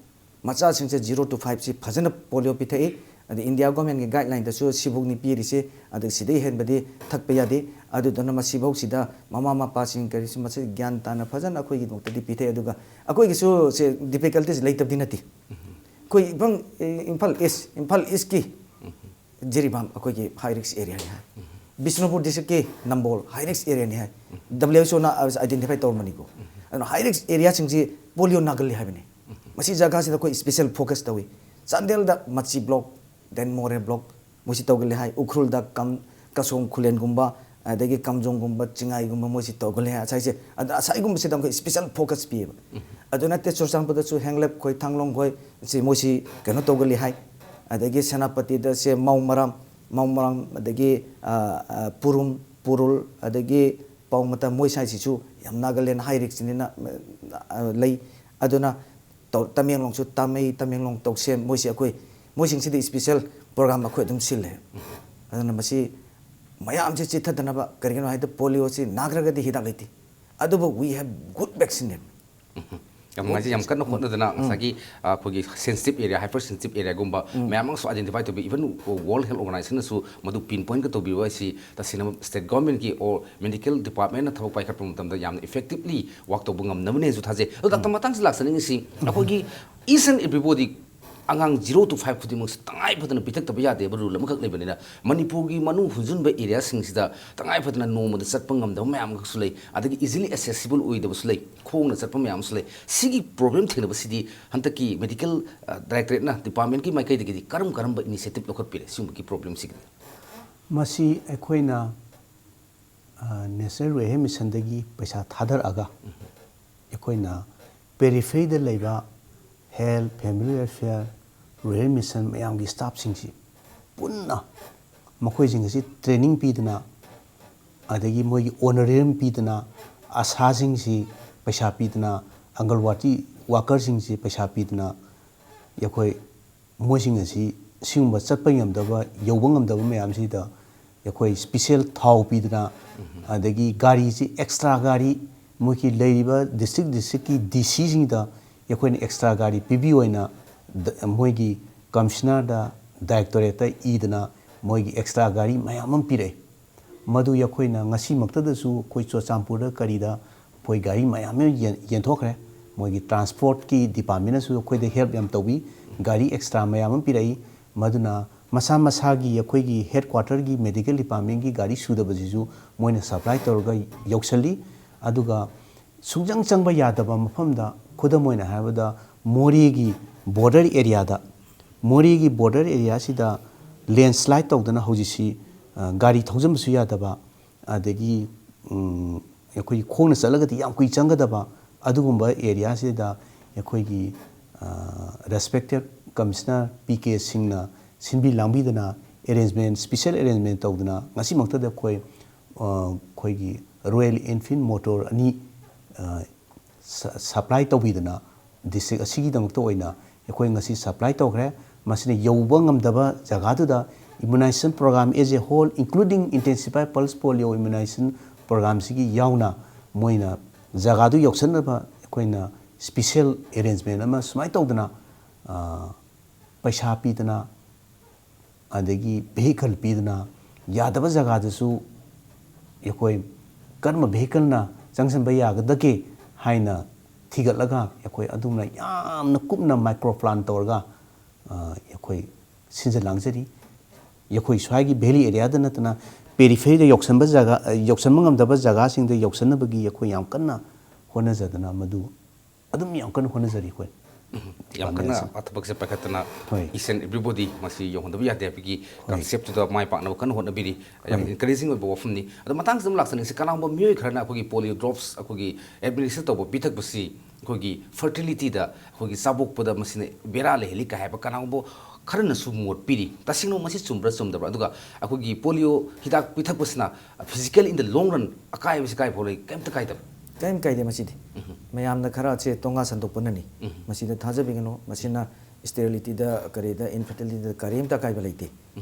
ꯃꯆꯥꯁꯤꯡꯁꯦ zero to fiveꯁꯤ ꯐꯖꯅ polio ꯄꯤꯊꯛꯏ꯫ ꯑꯗ India governmentꯀꯤ guidelineꯗꯁꯨ ꯁꯤꯐꯧꯅꯤ ꯄꯤꯔꯤꯁꯦ, ꯑꯗ ꯁꯤꯗꯩ ꯍꯦꯟꯕꯗꯤ ꯊꯛꯄ ꯌꯥꯗꯦ꯫ ꯑꯗꯨꯗꯨꯅ ꯃꯁꯤꯐꯧꯁꯤꯗ ꯃꯃꯥ ꯃꯄꯥꯁꯤꯡ ꯀꯔꯤꯁꯨ ꯃꯁꯤ ꯒ꯭ꯌꯥꯟ ꯇꯥꯅ ꯐꯖꯅ ꯑꯩꯈꯣꯏꯒꯤꯗꯃꯛꯇꯗꯤ ꯄꯤꯊꯛꯏ꯫ ꯑꯗꯨꯒ ꯑꯩꯈꯣꯏꯒꯤꯁꯨ ꯁꯦ difficulties ꯂꯩꯇꯕꯗꯤ ꯅꯠꯇꯦ꯫ ꯑꯩꯈꯣꯏ ꯏꯝꯐꯥꯜ, ꯏꯝꯐꯥꯜ East, ꯏꯝꯐꯥꯜ Eastꯀꯤ ꯖꯤꯔꯤꯕꯥꯝ ꯑꯩꯈꯣꯏꯒꯤ high risk areaꯅꯤ ꯍꯥꯏ꯫ ꯕꯤꯁꯅꯨꯄꯨꯔ districtꯀꯤ ꯅꯝꯕꯣꯜ high risk areaꯅꯤ ꯍꯥꯏ꯫ WHOꯅ identify ꯇꯧꯔꯝꯕꯅꯤꯀꯣ꯫ ꯑꯗꯨꯅ high risk areaꯁꯤꯡꯁꯤ polio ꯅꯥꯒꯜꯂꯤ ꯍꯥꯏꯕꯅꯤ꯫ ꯃꯁꯤ ꯖꯒꯥꯁꯤꯗ ꯑꯩꯈꯣꯏ special focus ꯇꯧꯏ꯫ ꯆꯥꯟꯗꯦꯜꯗ ꯃꯆꯤ block, then ꯃꯣꯔꯦ block, ꯃꯣꯏꯁꯤ ꯇꯧꯒꯜꯂꯤ ꯍꯥꯏ꯫ ꯎꯈ꯭ꯔꯨꯜꯗ ꯀꯝ-, ꯀꯁꯣꯡ ꯈꯨꯂꯦꯟꯒꯨꯝꯕ, ꯑꯗꯒꯤ ꯀꯝꯖꯣꯡꯒꯨꯝꯕ, ꯆꯤꯡꯉꯥꯏꯒꯨꯝꯕ ꯃꯣꯏꯁꯤ ꯇꯧꯒꯜꯂꯤ ꯍꯥꯏ꯫ ꯉꯁꯥꯏꯁꯦ ꯑꯗ ꯉꯁꯥꯏꯒꯨꯝꯕꯁꯤꯗ ꯑꯩꯈꯣꯏ special focus ꯄꯤꯌꯦꯕ꯫ ꯑꯗꯨ ꯅꯠꯇꯦ, ꯆꯨꯔꯆꯥꯟꯄꯨꯔꯗꯁꯨ ꯍꯦꯡꯂꯦꯞ ꯈꯣꯏ, ꯊꯥꯡꯂꯣꯡ ꯈꯣꯏ, ꯁꯤ ꯃꯣꯏꯁꯤ ꯀꯩꯅꯣ ꯇꯧꯒꯜꯂꯤ ꯍꯥꯏ꯫ ꯑꯗꯒꯤ ꯁꯦꯅꯥꯄꯇꯤꯗ ꯁꯦ ꯃꯥꯎ ꯃꯔꯥꯝ, ꯃꯥꯎ ꯃꯔꯥꯝ, ꯑꯗꯒꯤ, ꯑ, ꯑ, ꯄꯨꯔꯨꯝ, ꯄꯨꯔꯨꯜ, ꯑꯗꯒꯤ ꯄꯥꯎꯃꯇ, ꯃꯣꯏ ꯁ꯭ꯋꯥꯏꯁꯤꯁꯨ ꯌꯥꯝ ꯅꯥꯒꯥꯂꯦꯟ high riskꯅꯤꯅ, ꯑ, ꯂꯩ꯫ ꯑꯗꯨꯅ ꯇꯧ-, ꯇꯃꯦꯡꯂꯣꯡꯁꯨ, ꯇꯥꯃꯩ, ꯇꯃꯦꯡꯂꯣꯡ, ꯇꯧꯁꯦꯝ, ꯃꯣꯏꯁꯤ ꯑꯩꯈꯣꯏ, ꯃꯣꯏꯁꯤꯡꯁꯤꯗꯤ special program ꯑꯩꯈꯣꯏ ꯑꯗꯨꯝ ꯁꯤꯜꯂꯦ꯫ ꯑꯗꯨꯅ ꯃꯁꯤ ꯃꯌꯥꯝꯁꯦ ꯆꯤꯠꯊꯗꯅꯕ, ꯀꯔꯤꯒꯤꯅꯣ ꯍꯥꯏꯗ polioꯁꯤ ꯅꯥꯈ꯭ꯔꯒꯗꯤ ꯍꯤꯗꯥꯛ ꯂꯩꯇꯦ, ꯑꯗꯨꯕꯨ we have good vaccineꯅꯦꯕ꯫ ꯌꯥꯝ ꯅꯨꯡꯉꯥꯏꯖꯩ, ꯌꯥꯝ ꯀꯟꯅ ꯍꯣꯠꯅꯗꯅ ꯉꯁꯥꯏꯒꯤ, ꯑ, ꯑꯩꯈꯣꯏꯒꯤ sensitive area, hyper sensitive areaꯒꯨꯝꯕ ꯃꯌꯥꯝ ꯑꯃꯁꯨ identify ꯇꯧꯕꯤ, even World Health Organizationꯅꯁꯨ ꯃꯗꯨ pinpointꯀ ꯇꯧꯕꯤꯕ ꯍꯥꯏꯁꯤ ꯇꯁꯦꯡꯅ state governmentꯀꯤ or medical departmentꯅ ꯊꯕꯛ ꯄꯥꯏꯈꯠꯄ ꯃꯇꯝꯗ ꯌꯥꯝꯅ effectively work ꯇꯧꯕ ꯉꯝꯅꯕꯅꯦꯅꯁꯨ ꯊꯥꯖꯩ꯫ ꯑꯗꯣ ꯗꯥꯛꯇꯔ, ꯃꯇꯥꯡꯁꯤꯗ ꯂꯥꯛꯆꯅꯤꯡꯉꯤꯁꯤ, ꯑꯩꯈꯣꯏꯒꯤ each and everybody ꯑꯉꯥꯡ zero to five ꯈꯨꯗꯤꯡꯃꯛꯁꯤ ꯇꯉꯥꯏ ꯐꯗꯅ ꯄꯤꯊꯛꯇꯕ ꯌꯥꯗꯦꯕ rule ꯑꯃꯈꯛ ꯂꯩꯕꯅꯤꯅ, ꯃꯅꯤꯄꯨꯔꯒꯤ ꯃꯅꯨꯡ ꯍꯨꯟꯖꯤꯟꯕ areaꯁꯤꯡꯁꯤꯗ ꯇꯉꯥꯏ ꯐꯗꯅ ꯅꯣꯡꯃꯗ ꯆꯠꯄ ꯉꯝꯗꯕ ꯃꯌꯥꯝ ꯑꯃꯁꯨ ꯂꯩ, ꯑꯗꯒꯤ easily accessible ꯑꯣꯏꯗꯕꯁꯨ ꯂꯩ, ꯈꯣꯡꯅ ꯆꯠꯄ ꯃꯌꯥꯝ ꯑꯃꯁꯨ ꯂꯩ꯫ ꯁꯤꯒꯤ problem ꯊꯦꯡꯅꯕꯁꯤꯗꯤ ꯍꯟꯗꯛꯀꯤ medical, ꯑ, directorateꯅ, departmentꯀꯤ ꯃꯥꯏꯀꯩꯗꯒꯤꯗꯤ ꯀꯔꯝ ꯀꯔꯝꯕ initiative ꯂꯧꯈꯠꯄꯤꯔꯦ ꯁꯤꯒꯨꯝꯕꯒꯤ problemꯁꯤꯒꯤꯗꯤ? ꯃꯁꯤ ꯑꯩꯈꯣꯏꯅ ꯑ, National Rural Health Missionꯗꯒꯤ ꯄꯩꯁꯥ ꯊꯥꯗꯔꯛꯑꯒ ꯑꯩꯈꯣꯏꯅ peripheryꯗ ꯂꯩꯕ Health, Family Welfare, Rural Mission ꯃꯌꯥꯝꯒꯤ staffꯁꯤꯡꯁꯤ ꯄꯨꯟꯅ ꯃꯈꯣꯏꯁꯤꯡ ꯑꯁꯤ training ꯄꯤꯗꯅ, ꯑꯗꯒꯤ ꯃꯣꯏꯒꯤ honorarium ꯄꯤꯗꯅ, ꯑꯁꯥꯁꯤꯡꯁꯤ ꯄꯩꯁꯥ ꯄꯤꯗꯅ, ꯑꯪꯒꯜꯋꯥꯗꯤ workerꯁꯤꯡꯁꯤ ꯄꯩꯁꯥ ꯄꯤꯗꯅ, ꯑꯩꯈꯣꯏ ꯃꯣꯏꯁꯤꯡ ꯑꯁꯤ ꯁꯤꯒꯨꯝꯕ ꯆꯠꯄ ꯉꯝꯗꯕ, ꯌꯧꯕ ꯉꯝꯗꯕ ꯃꯌꯥꯝꯁꯤꯗ ꯑꯩꯈꯣꯏ ꯁ꯭ꯄꯤꯁꯦꯜ ꯊꯥꯎ ꯄꯤꯗꯅ, ꯑꯗꯒꯤ ꯒꯥꯔꯤꯁꯤ ꯑꯦꯛꯁꯇ꯭ꯔꯥ ꯒꯥꯔꯤ, ꯃꯣꯏꯒꯤ ꯂꯩꯔꯤꯕ ꯗꯤꯁꯇ꯭ꯔꯤꯛ ꯗꯤꯁꯇ꯭ꯔꯤꯛꯀꯤ ꯗꯤ ꯁꯤꯁꯤꯡꯗ ꯑꯩꯈꯣꯏꯅ ꯑꯦꯛꯁꯇ꯭ꯔꯥ ꯒꯥꯔꯤ ꯄꯤꯕꯤꯌꯨ ꯍꯥꯏꯅ ꯗ-, ꯃꯣꯏꯒꯤ ꯀꯃꯤꯁꯅꯔꯗ, ꯗꯥꯏꯔꯦꯛꯇꯣꯔꯦꯠꯇ ꯏꯗꯅ ꯃꯣꯏꯒꯤ ꯑꯦꯛꯁꯇ꯭ꯔꯥ ꯒꯥꯔꯤ ꯃꯌꯥꯝ ꯑꯃ ꯄꯤꯔꯛꯏ꯫ ꯃꯗꯨ ꯑꯩꯈꯣꯏꯅ ꯉꯁꯤꯃꯛꯇꯗꯁꯨ ꯑꯩꯈꯣꯏ ꯆꯨꯔꯆꯥꯟꯄꯨꯔꯗ ꯀꯔꯤꯗ ꯑꯩꯈꯣꯏ ꯒꯥꯔꯤ ꯃꯌꯥꯝ ꯑꯃ ꯌꯦꯟ-, ꯌꯦꯟꯊꯣꯛꯈ꯭ꯔꯦ꯫ ꯃꯣꯏꯒꯤ ꯇ꯭ꯔꯥꯟꯁꯄꯣꯔꯠꯀꯤ ꯗꯤꯄꯥꯔꯠꯃꯦꯟꯅꯁꯨ ꯑꯩꯈꯣꯏꯗ ꯍꯦꯜꯞ ꯌꯥꯝ ꯇꯧꯕꯤ, ꯒꯥꯔꯤ ꯑꯦꯛꯁꯇ꯭ꯔꯥ ꯃꯌꯥꯝ ꯑꯃ ꯄꯤꯔꯛꯏ꯫ ꯃꯗꯨꯅ ꯃꯁꯥ ꯃꯁꯥꯒꯤ ꯑꯩꯈꯣꯏꯒꯤ ꯍꯦꯗ ꯀ꯭ꯋꯥꯇꯔꯒꯤ ꯃꯦꯗꯤꯀꯦꯜ ꯗꯤꯄꯥꯔꯠꯃꯦꯟꯒꯤ ꯒꯥꯔꯤ ꯁꯨꯗꯕꯁꯤꯁꯨ ꯃꯣꯏꯅ ꯁꯄ꯭ꯂꯥꯏ ꯇꯧꯔꯒ ꯌꯧꯁꯜꯂꯤ꯫ ꯑꯗꯨꯒ ꯁꯨꯡꯆꯪ ꯆꯪꯕ ꯌꯥꯗꯕ ꯃꯐꯝꯗ, ꯈꯨꯗꯝ ꯑꯣꯏꯅ ꯍꯥꯏꯔꯕꯗ, ꯃꯣꯔꯦꯒꯤ ꯕꯣꯔꯗꯔ ꯑꯦꯔꯤꯌꯥꯗ, ꯃꯣꯔꯦꯒꯤ ꯕꯣꯔꯗꯔ ꯑꯦꯔꯤꯌꯥꯁꯤꯗ ꯂꯦꯟꯁꯂꯥꯏꯠ ꯇꯧꯗꯅ ꯍꯧꯖꯤꯛꯁꯤ, ꯑ, ꯒꯥꯔꯤ ꯊꯧꯖꯤꯟꯕꯁꯨ ꯌꯥꯗꯕ, ꯑꯗꯒꯤ, ꯎꯝ, ꯑꯩꯈꯣꯏꯒꯤ ꯈꯣꯡꯅ ꯆꯠꯂꯒꯗꯤ ꯌꯥꯝ ꯀꯨꯏ ꯆꯪꯒꯗꯕ ꯑꯗꯨꯒꯨꯝꯕ ꯑꯦꯔꯤꯌꯥꯁꯤꯗ ꯑꯩꯈꯣꯏꯒꯤ, ꯑ, ꯔꯦꯁꯄꯦꯛꯇꯦꯠ ꯀꯃꯤꯁꯅꯔ ꯄꯤ ꯀꯦ ꯁꯤꯡꯅ ꯁꯤꯟꯕꯤ ꯂꯥꯡꯕꯤꯗꯅ ꯑꯦꯔꯦꯟꯖꯃꯦꯟ, ꯁ꯭ꯄꯤꯁꯦꯜ ꯑꯦꯔꯦꯟꯖꯃꯦꯟ ꯇꯧꯗꯅ ꯉꯁꯤꯃꯛꯇꯗ ꯑꯩꯈꯣꯏ, ꯑ, ꯑꯩꯈꯣꯏꯒꯤ ꯔꯣꯌꯦꯜ ꯏꯟꯐꯤꯜ ꯃꯣꯇꯣꯔ ꯑꯅꯤ, ꯑ, ꯁ-, ꯁꯄ꯭ꯂꯥꯏ ꯇꯧꯕꯤꯗꯅ ꯗꯤꯁꯇ꯭ꯔꯤꯛ ꯑꯁꯤꯒꯤꯗꯃꯛꯇ ꯑꯣꯏꯅ ꯑꯩꯈꯣꯏ ꯉꯁꯤ ꯁꯄ꯭ꯂꯥꯏ ꯇꯧꯈ꯭ꯔꯦ꯫ ꯃꯁꯤꯅ ꯌꯧꯕ ꯉꯝꯗꯕ ꯖꯒꯥꯗꯨꯗ immunization program as a whole, including intensified pulse polio immunization programꯁꯤꯒꯤ ꯌꯥꯎꯅ ꯃꯣꯏꯅ ꯖꯒꯥꯗꯨ ꯌꯧꯁꯟꯅꯕ ꯑꯩꯈꯣꯏꯅ ꯁ꯭ꯄꯤꯁꯦꯜ ꯑꯦꯔꯦꯟꯖꯃꯦꯟ ꯑꯃ ꯁꯨꯃꯥꯏꯅ ꯇꯧꯗꯅ, ꯑ, ꯄꯩꯁꯥ ꯄꯤꯗꯅ, ꯑꯗꯒꯤ ꯚꯦꯍꯤꯀꯜ ꯄꯤꯗꯅ, ꯌꯥꯗꯕ ꯖꯒꯥꯗꯁꯨ ꯑꯩꯈꯣꯏ ꯀꯔꯝꯕ ꯚꯦꯍꯤꯀꯜꯅ ꯆꯪꯁꯤꯟꯕ ꯌꯥꯒꯗꯒꯦ ꯍꯥꯏꯅ ꯊꯤꯒꯠꯂꯒ, ꯑꯩꯈꯣꯏ ꯑꯗꯨꯝꯅ ꯌꯥꯝꯅ ꯀꯨꯞꯅ ꯃꯥꯏꯀ꯭ꯔꯣ ꯄ꯭ꯂꯥꯟ ꯇꯧꯔꯒ, ꯑ, ꯑꯩꯈꯣꯏ ꯁꯤꯟꯖ ꯂꯥꯡꯖꯔꯤ꯫ ꯑꯩꯈꯣꯏ ꯁ꯭ꯋꯥꯏꯒꯤ ꯚꯦꯂꯤ ꯑꯦꯔꯤꯌꯥꯗ ꯅꯠꯇꯅ ꯄꯦꯔꯤꯐꯦꯔꯤꯗ ꯌꯧꯁꯟꯕ ꯖꯒꯥ, ꯌꯧꯁꯟꯕ ꯉꯝꯗꯕ ꯖꯒꯥꯁꯤꯡꯗ ꯌꯧꯁꯟꯅꯕꯒꯤ ꯑꯩꯈꯣꯏ ꯌꯥꯝ ꯀꯟꯅ ꯍꯣꯠꯅꯖꯗꯅ ꯃꯗꯨ ꯑꯗꯨꯝ ꯌꯥꯝ ꯀꯟꯅ ꯍꯣꯠꯅꯖꯔꯤ ꯑꯩꯈꯣꯏ꯫ ꯌꯥꯝ ꯀꯟꯅ ꯗꯤꯄꯥꯔꯠꯃꯦꯟꯁꯤꯡ꯫ ꯊꯕꯛꯁꯦ ꯄꯥꯏꯈꯠꯇꯅ ꯍꯣꯏ꯫ Each and everybody ꯃꯁꯤ ꯌꯧꯍꯟꯗꯕ ꯌꯥꯗꯦ ꯍꯥꯏꯕꯒꯤ ꯍꯣꯏ꯫ Conceptꯇꯨꯗ ꯃꯥꯏ ꯄꯥꯛꯅꯕ ꯀꯟꯅ ꯍꯣꯠꯅꯕꯤꯔꯤ꯫ ꯌꯥꯝ ꯍꯣꯏ꯫ Encouraging ꯑꯣꯏꯕ ꯋꯥꯐꯝꯅꯤ꯫ ꯑꯗꯣ ꯃꯇꯥꯡꯁꯤꯗ ꯑꯃꯨꯛ ꯂꯥꯛꯆꯅꯤꯡꯁꯤ, ꯀꯅꯥꯒꯨꯝꯕ ꯃꯤꯑꯣꯏ ꯈꯔꯅ ꯑꯩꯈꯣꯏꯒꯤ polio drops ꯑꯩꯈꯣꯏꯒꯤ administer ꯇꯧꯕ, ꯄꯤꯊꯛꯄꯁꯤ ꯑꯩꯈꯣꯏꯒꯤ fertilityꯗ, ꯑꯩꯈꯣꯏꯒꯤ ꯆꯥꯕꯣꯛꯄꯗ ꯃꯁꯤꯅ ꯕꯦꯔꯥ ꯂꯩꯍꯜꯂꯤ ꯀꯥꯏ ꯍꯥꯏꯕ ꯀꯅꯥꯒꯨꯝꯕ ꯈꯔꯅꯁꯨ ꯃꯣꯠ ꯄꯤꯔꯤ꯫ ꯇꯁꯦꯡꯅ ꯃꯁꯤ ꯆꯨꯝꯕ꯭ꯔꯥ ꯆꯨꯝꯗꯕ꯭ꯔꯥ? ꯑꯗꯨꯒ ꯑꯩꯈꯣꯏꯒꯤ polio ꯍꯤꯗꯥꯛ ꯄꯤꯊꯛꯄꯁꯤꯅ physical in the long run ꯑꯀꯥꯏꯕꯁꯤ ꯀꯥꯏ ꯐꯥꯎ ꯂꯩ? ꯀꯩꯝꯇ ꯀꯥꯏꯗꯕ꯭ꯔꯥ? ꯀꯔꯤꯝ ꯀꯥꯏꯗꯦ ꯃꯁꯤꯗꯤ꯫ ꯃꯌꯥꯝꯅ ꯈꯔ ꯆꯦ ꯇꯣꯡꯒꯥ ꯁꯟꯗꯣꯛꯄꯅꯅꯤ꯫ ꯃꯁꯤꯗ ꯊꯥꯖꯕꯤꯒꯅꯨ꯫ ꯃꯁꯤꯅ sterilityꯗ, ꯀꯔꯤꯗ, infertilityꯗ ꯀꯔꯤꯝꯇ ꯑꯀꯥꯏꯕ ꯂꯩꯇꯦ꯫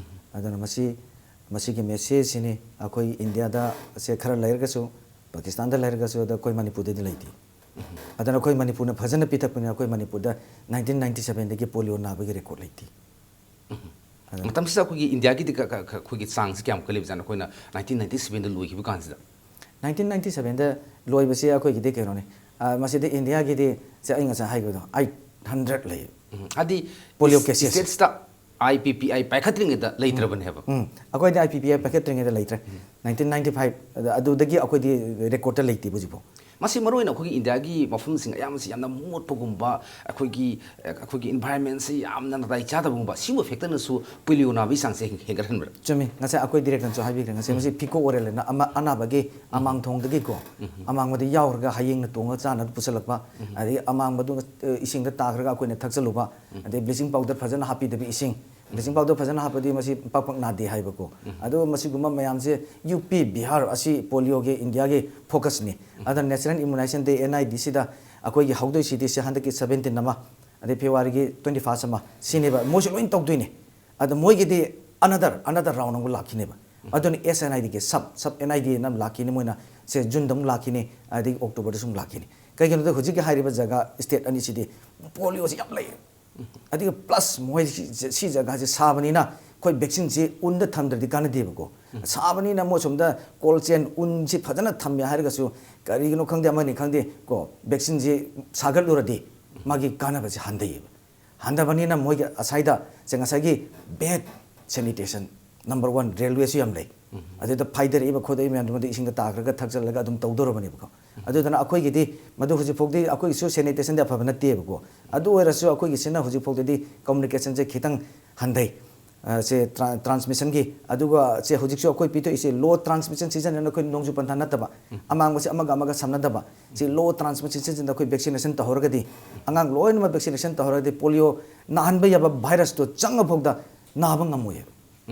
ꯑꯗꯨꯅ ꯃꯁꯤ ꯃꯁꯤꯒꯤ ꯃꯦꯁꯦꯖꯁꯤꯅꯤ ꯑꯩꯈꯣꯏ ꯏꯟꯗꯤꯌꯥꯗ ꯁꯦ ꯈꯔ ꯂꯩꯔꯒꯁꯨ, ꯄꯥꯀꯤꯁꯇꯥꯟꯗ ꯂꯩꯔꯒꯁꯨ, ꯑꯗ ꯑꯩꯈꯣꯏ ꯃꯅꯤꯄꯨꯔꯗꯗꯤ ꯂꯩꯇꯦ꯫ ꯑꯗꯨꯅ ꯑꯩꯈꯣꯏ ꯃꯅꯤꯄꯨꯔꯅ ꯐꯖꯅ ꯄꯤꯊꯛꯄꯅꯤꯅ ꯑꯩꯈꯣꯏ ꯃꯅꯤꯄꯨꯔꯗ ꯅꯥꯏꯟꯇꯤꯟ ꯅꯥꯏꯟꯇꯤ ꯁꯕꯦꯟꯗꯒꯤ ꯄꯣꯂꯤꯑꯣ ꯅꯥꯕꯒꯤ ꯔꯦꯀꯣꯔꯗ ꯂꯩꯇꯦ꯫ ꯑꯗꯨꯅ ꯃꯇꯝꯁꯤꯗ ꯑꯩꯈꯣꯏꯒꯤ ꯏꯟꯗꯤꯌꯥꯒꯤꯗꯤ ꯀ- ꯀ- ꯀ- ꯑꯩꯈꯣꯏꯒꯤ ꯆꯥꯡꯁꯤ ꯀꯌꯥꯃꯨꯛꯀ ꯂꯩꯕꯖꯥꯠꯅꯣ? ꯑꯩꯈꯣꯏꯅ ꯅꯥꯏꯟꯇꯤꯟ ꯅꯥꯏꯟꯇꯤ ꯁꯕꯦꯟꯗ ꯂꯣꯏꯈꯤꯕ ꯀꯥꯟꯁꯤꯗ꯫ ꯅꯥꯏꯟꯇꯤꯟ ꯅꯥꯏꯟꯇꯤ ꯁꯕꯦꯟꯗ ꯂꯣꯏꯕꯁꯦ ꯑꯩꯈꯣꯏꯒꯤꯗꯤ ꯀꯩꯅꯣꯅꯤ, ꯑ, ꯃꯁꯤꯗ ꯏꯟꯗꯤꯌꯥꯒꯤꯗꯤ ꯁꯦ ꯑꯩ ꯉꯁꯥꯏ ꯍꯥꯏꯈꯤꯕꯗꯣ ꯑꯩꯠ ꯍꯟꯗ꯭ꯔꯦꯗ ꯂꯩ꯫ ꯎꯝ, ꯍꯥꯏꯗꯤ Polio is- cases. ꯏꯁꯇꯦꯠꯁꯇ I P P I ꯄꯥꯏꯈꯠꯇ꯭ꯔꯤꯉꯩꯗ ꯂꯩꯇ꯭ꯔꯕꯅꯦꯕ꯫ ꯎꯝ, ꯑꯩꯈꯣꯏꯗꯤ ꯑꯥꯏ ꯄꯤ ꯄꯤ ꯑꯥꯏ ꯄꯥꯏꯈꯠꯇ꯭ꯔꯤꯉꯩꯗ ꯂꯩꯇ꯭ꯔꯦ꯫ ꯅꯥꯏꯟꯇꯤꯟ ꯅꯥꯏꯟꯇꯤ ꯐꯥꯏꯚ ꯑꯗꯨꯗꯒꯤ ꯑꯩꯈꯣꯏꯗꯤ ꯔꯦꯀꯣꯔꯗꯇ ꯂꯩꯇꯦꯕ ꯍꯧꯖꯤꯛꯐꯥꯎ꯫ ꯃꯁꯤ ꯃꯔꯨꯑꯣꯏꯅ ꯑꯩꯈꯣꯏꯒꯤ ꯏꯟꯗꯤꯌꯥꯒꯤ ꯃꯐꯝꯁꯤꯡ ꯑꯌꯥꯝꯕꯁꯤ ꯌꯥꯝꯅ ꯃꯣꯠꯄꯒꯨꯝꯕ, ꯑꯩꯈꯣꯏꯒꯤ ꯑꯩꯈꯣꯏꯒꯤ ꯏꯟꯚꯥꯏꯔꯟꯃꯦꯟꯁꯤ ꯌꯥꯝꯅ ꯅꯥꯇꯩ ꯆꯥꯗꯕꯒꯨꯝꯕ, ꯁꯤꯒꯨꯝꯕ ꯐꯦꯛꯇꯔꯅꯁꯨ ꯄꯣꯂꯤꯑꯣ ꯅꯥꯕꯒꯤ ꯆꯥꯡꯁꯦ ꯍꯦꯟ- ꯍꯦꯟꯒꯠꯍꯟꯕ꯭ꯔꯥ? ꯆꯨꯝꯃꯤ꯫ ꯉꯁꯥꯏ ꯑꯩꯈꯣꯏ ꯗꯤꯔꯦꯛꯇꯔꯅꯁꯨ ꯍꯥꯏꯕꯤꯈ꯭ꯔꯦ, ꯉꯁꯥꯏ ꯃꯁꯤ ꯐꯤꯀꯣ ꯑꯣꯔꯦꯜ ꯍꯥꯏꯅ ꯑꯃ ꯑꯅꯥꯕꯒꯤ ꯑꯃꯥꯡ ꯊꯣꯡꯗꯒꯤꯀꯣ, ꯑꯃꯥꯡꯕꯗ ꯌꯥꯎꯈ꯭ꯔꯒ ꯍꯌꯦꯡꯅ ꯇꯣꯡꯉꯒ ꯆꯥꯅꯕ ꯄꯨꯁꯜꯂꯛꯄ, ꯑꯗꯒꯤ ꯑꯃꯥꯡꯕꯗꯨ, ꯑ, ꯏꯁꯤꯡꯗ ꯇꯥꯈ꯭ꯔꯒ ꯑꯩꯈꯣꯏꯅ ꯊꯛꯆꯜꯂꯨꯕ, ꯑꯗꯩ ꯕ꯭ꯂꯤꯆꯤꯡ ꯄꯥꯎꯗꯔ ꯐꯖꯅ ꯍꯥꯞꯄꯤꯗꯕ ꯏꯁꯤꯡ, ꯕ꯭ꯂꯤꯆꯤꯡ ꯄꯥꯎꯗꯔ ꯐꯖꯅ ꯍꯥꯞꯄꯗꯤ ꯃꯁꯤ ꯄꯥꯛ ꯄꯥꯛ ꯅꯥꯗꯦ ꯍꯥꯏꯕꯀꯣ꯫ ꯑꯗꯨꯒ ꯃꯁꯤꯒꯨꯝꯕ ꯃꯌꯥꯝꯁꯦ ꯌꯨ ꯄꯤ, ꯕꯤꯍꯥꯔ ꯑꯁꯤ ꯄꯣꯂꯤꯑꯣꯒꯤ ꯏꯟꯗꯤꯌꯥꯒꯤ ꯐꯣꯀꯁꯅꯤ꯫ ꯑꯗ ꯅꯦꯁꯅꯦꯜ ꯏꯝꯃꯨꯅꯥꯏꯖꯦꯁꯟ ꯗꯦ, ꯑꯦꯟ ꯑꯥꯏ ꯗꯤ ꯁꯤꯗ ꯑꯩꯈꯣꯏꯒꯤ ꯍꯧꯗꯣꯏꯁꯤꯗꯤ ꯁꯤ ꯍꯟꯗꯛꯀꯤ ꯁꯕꯦꯟꯇꯤꯟ ꯑꯃ, ꯑꯗꯩ ꯐꯦꯕ꯭ꯔꯨꯋꯥꯔꯤꯒꯤ ꯇ꯭ꯋꯦꯟꯇꯤ ꯐꯥꯔꯁ ꯑꯃ, ꯁꯤꯅꯦꯕ ꯃꯣꯏꯁꯨ ꯂꯣꯏ ꯇꯧꯗꯣꯏꯅꯦ꯫ ꯑꯗꯣ ꯃꯣꯏꯒꯤꯗꯤ ꯑꯅꯗꯔ ꯑꯅꯗꯔ ꯔꯥꯎꯟ ꯑꯃꯨꯛ ꯂꯥꯛꯈꯤꯅꯦꯕ꯫ ꯑꯗꯨꯅ ꯑꯦꯁ ꯑꯦꯟ ꯑꯥꯏ ꯗꯤꯒꯤ sub sub N I D ꯑꯃ ꯂꯥꯛꯈꯤꯅꯤ, ꯃꯣꯏꯅ ꯁꯦ ꯖꯨꯟꯗ ꯑꯃꯨꯛ ꯂꯥꯛꯈꯤꯅꯤ, ꯑꯗꯒꯤ ꯑꯣꯛꯇꯣꯕꯔꯗꯁꯨ ꯑꯃꯨꯛ ꯂꯥꯛꯈꯤꯅꯤ꯫ ꯀꯩꯒꯤꯅꯣꯗ ꯍꯧꯖꯤꯛꯀꯤ ꯍꯥꯏꯔꯤꯕ ꯖꯒꯥ ꯁ꯭ꯇꯦꯠ ꯑꯅꯤꯁꯤꯗꯤ ꯄꯣꯂꯤꯑꯣꯁꯤ ꯌꯥꯝ ꯂꯩ꯫ ꯑꯗꯨꯒ ꯄ꯭ꯂꯁ ꯃꯣꯏ ꯁꯤ, ꯁꯤ ꯖꯒꯥꯁꯤ ꯁꯥꯕꯅꯤꯅ ꯑꯩꯈꯣꯏ ꯚꯦꯛꯁꯤꯟꯁꯤ ꯎꯟꯗ ꯊꯝꯗ꯭ꯔꯗꯤ ꯀꯥꯟꯅꯗꯦꯕꯀꯣ꯫ ꯁꯥꯕꯅꯤꯅ ꯃꯣꯏ ꯁꯣꯝꯗ ꯀꯣꯜ ꯆꯦꯟ ꯎꯟꯁꯤ ꯐꯖꯅ ꯊꯝꯃꯦ ꯍꯥꯏꯔꯒꯁꯨ ꯀꯔꯤꯒꯤꯅꯣ ꯈꯪꯗꯦ, ꯑꯃꯅꯤ ꯈꯪꯗꯦ ꯀꯣ, ꯚꯦꯛꯁꯤꯟꯁꯤ ꯁꯥꯒꯠꯂꯨꯔꯗꯤ ꯃꯥꯒꯤ ꯀꯥꯟꯅꯕꯁꯤ ꯍꯟꯊꯩꯌꯦꯕ꯫ ꯍꯟꯊꯕꯅꯤꯅ ꯃꯣꯏꯒꯤ ꯑꯁꯥꯏꯗ ꯁꯦ ꯉꯁꯥꯏꯒꯤ ꯕꯦꯗ ꯁꯦꯅꯤꯇꯦꯁꯟ ꯅꯝꯕꯔ ꯋꯥꯟ, ꯔꯦꯜꯋꯦꯁꯨ ꯌꯥꯝ ꯂꯩ꯫ ꯑꯗꯨꯗ ꯐꯥꯏꯗꯔꯛꯏꯕ ꯈꯣꯠꯇꯛꯏꯕ ꯃꯌꯥꯝꯗꯨꯃꯗꯤ ꯏꯁꯤꯡꯗ ꯇꯥꯈ꯭ꯔꯒ ꯊꯛꯆꯜꯂꯒ ꯑꯗꯨꯝ ꯇꯧꯗꯧꯔꯕꯅꯦꯕꯀꯣ꯫ ꯑꯗꯨꯗꯨꯅ ꯑꯩꯈꯣꯏꯒꯤꯗꯤ ꯃꯗꯨ ꯍꯧꯖꯤꯛꯐꯥꯎꯗꯤ ꯑꯩꯈꯣꯏꯒꯤꯁꯨ ꯁꯦꯅꯤꯇꯦꯁꯟꯗꯤ ꯑꯐꯕ ꯅꯠꯇꯦꯕꯀꯣ꯫ ꯑꯗꯨ ꯑꯣꯏꯔꯁꯨ ꯑꯩꯈꯣꯏꯒꯤꯁꯤꯅ ꯍꯧꯖꯤꯛꯐꯥꯎꯗꯗꯤ ꯀꯝꯃꯨꯅꯤꯀꯦꯁꯟꯁꯦ ꯈꯤꯇꯪ ꯍꯟꯊꯩ꯫ ꯑ, ꯁꯦ ꯇ꯭ꯔꯥ-, ꯇ꯭ꯔꯥꯟꯁꯃꯤꯁꯟꯒꯤ, ꯑꯗꯨꯒ ꯁꯦ ꯍꯧꯖꯤꯛꯁꯨ ꯑꯩꯈꯣꯏ ꯄꯤꯊꯣꯛꯏꯁꯦ ꯂꯣ ꯇ꯭ꯔꯥꯟꯁꯃꯤꯁꯟ ꯁꯤꯖꯟ ꯑꯅ ꯑꯩꯈꯣꯏ ꯅꯣꯡꯖꯨ ꯄꯟꯊꯥ ꯅꯠꯇꯕ, ꯑꯃꯥꯡꯕꯁꯦ ꯑꯃꯒ ꯑꯃꯒ ꯁꯝꯅꯗꯕ, ꯁꯤ ꯂꯣ ꯇ꯭ꯔꯥꯟꯁꯃꯤꯁꯟ ꯁꯤꯖꯟꯗ ꯑꯩꯈꯣꯏ ꯚꯦꯛꯁꯤꯅꯦꯁꯟ ꯇꯧꯍꯧꯔꯒꯗꯤ, ꯑꯉꯥꯡ ꯂꯣꯏꯅꯃꯛ ꯚꯦꯛꯁꯤꯅꯦꯁꯟ ꯇꯧꯍꯧꯔꯒꯗꯤ ꯄꯣꯂꯤꯑꯣ ꯅꯥꯍꯟꯕ ꯌꯥꯕ ꯚꯥꯏꯔꯁꯇꯣ ꯆꯪꯉꯐꯥꯎꯗ ꯅꯥꯕ ꯉꯝꯃꯣꯏꯌꯦꯕ꯫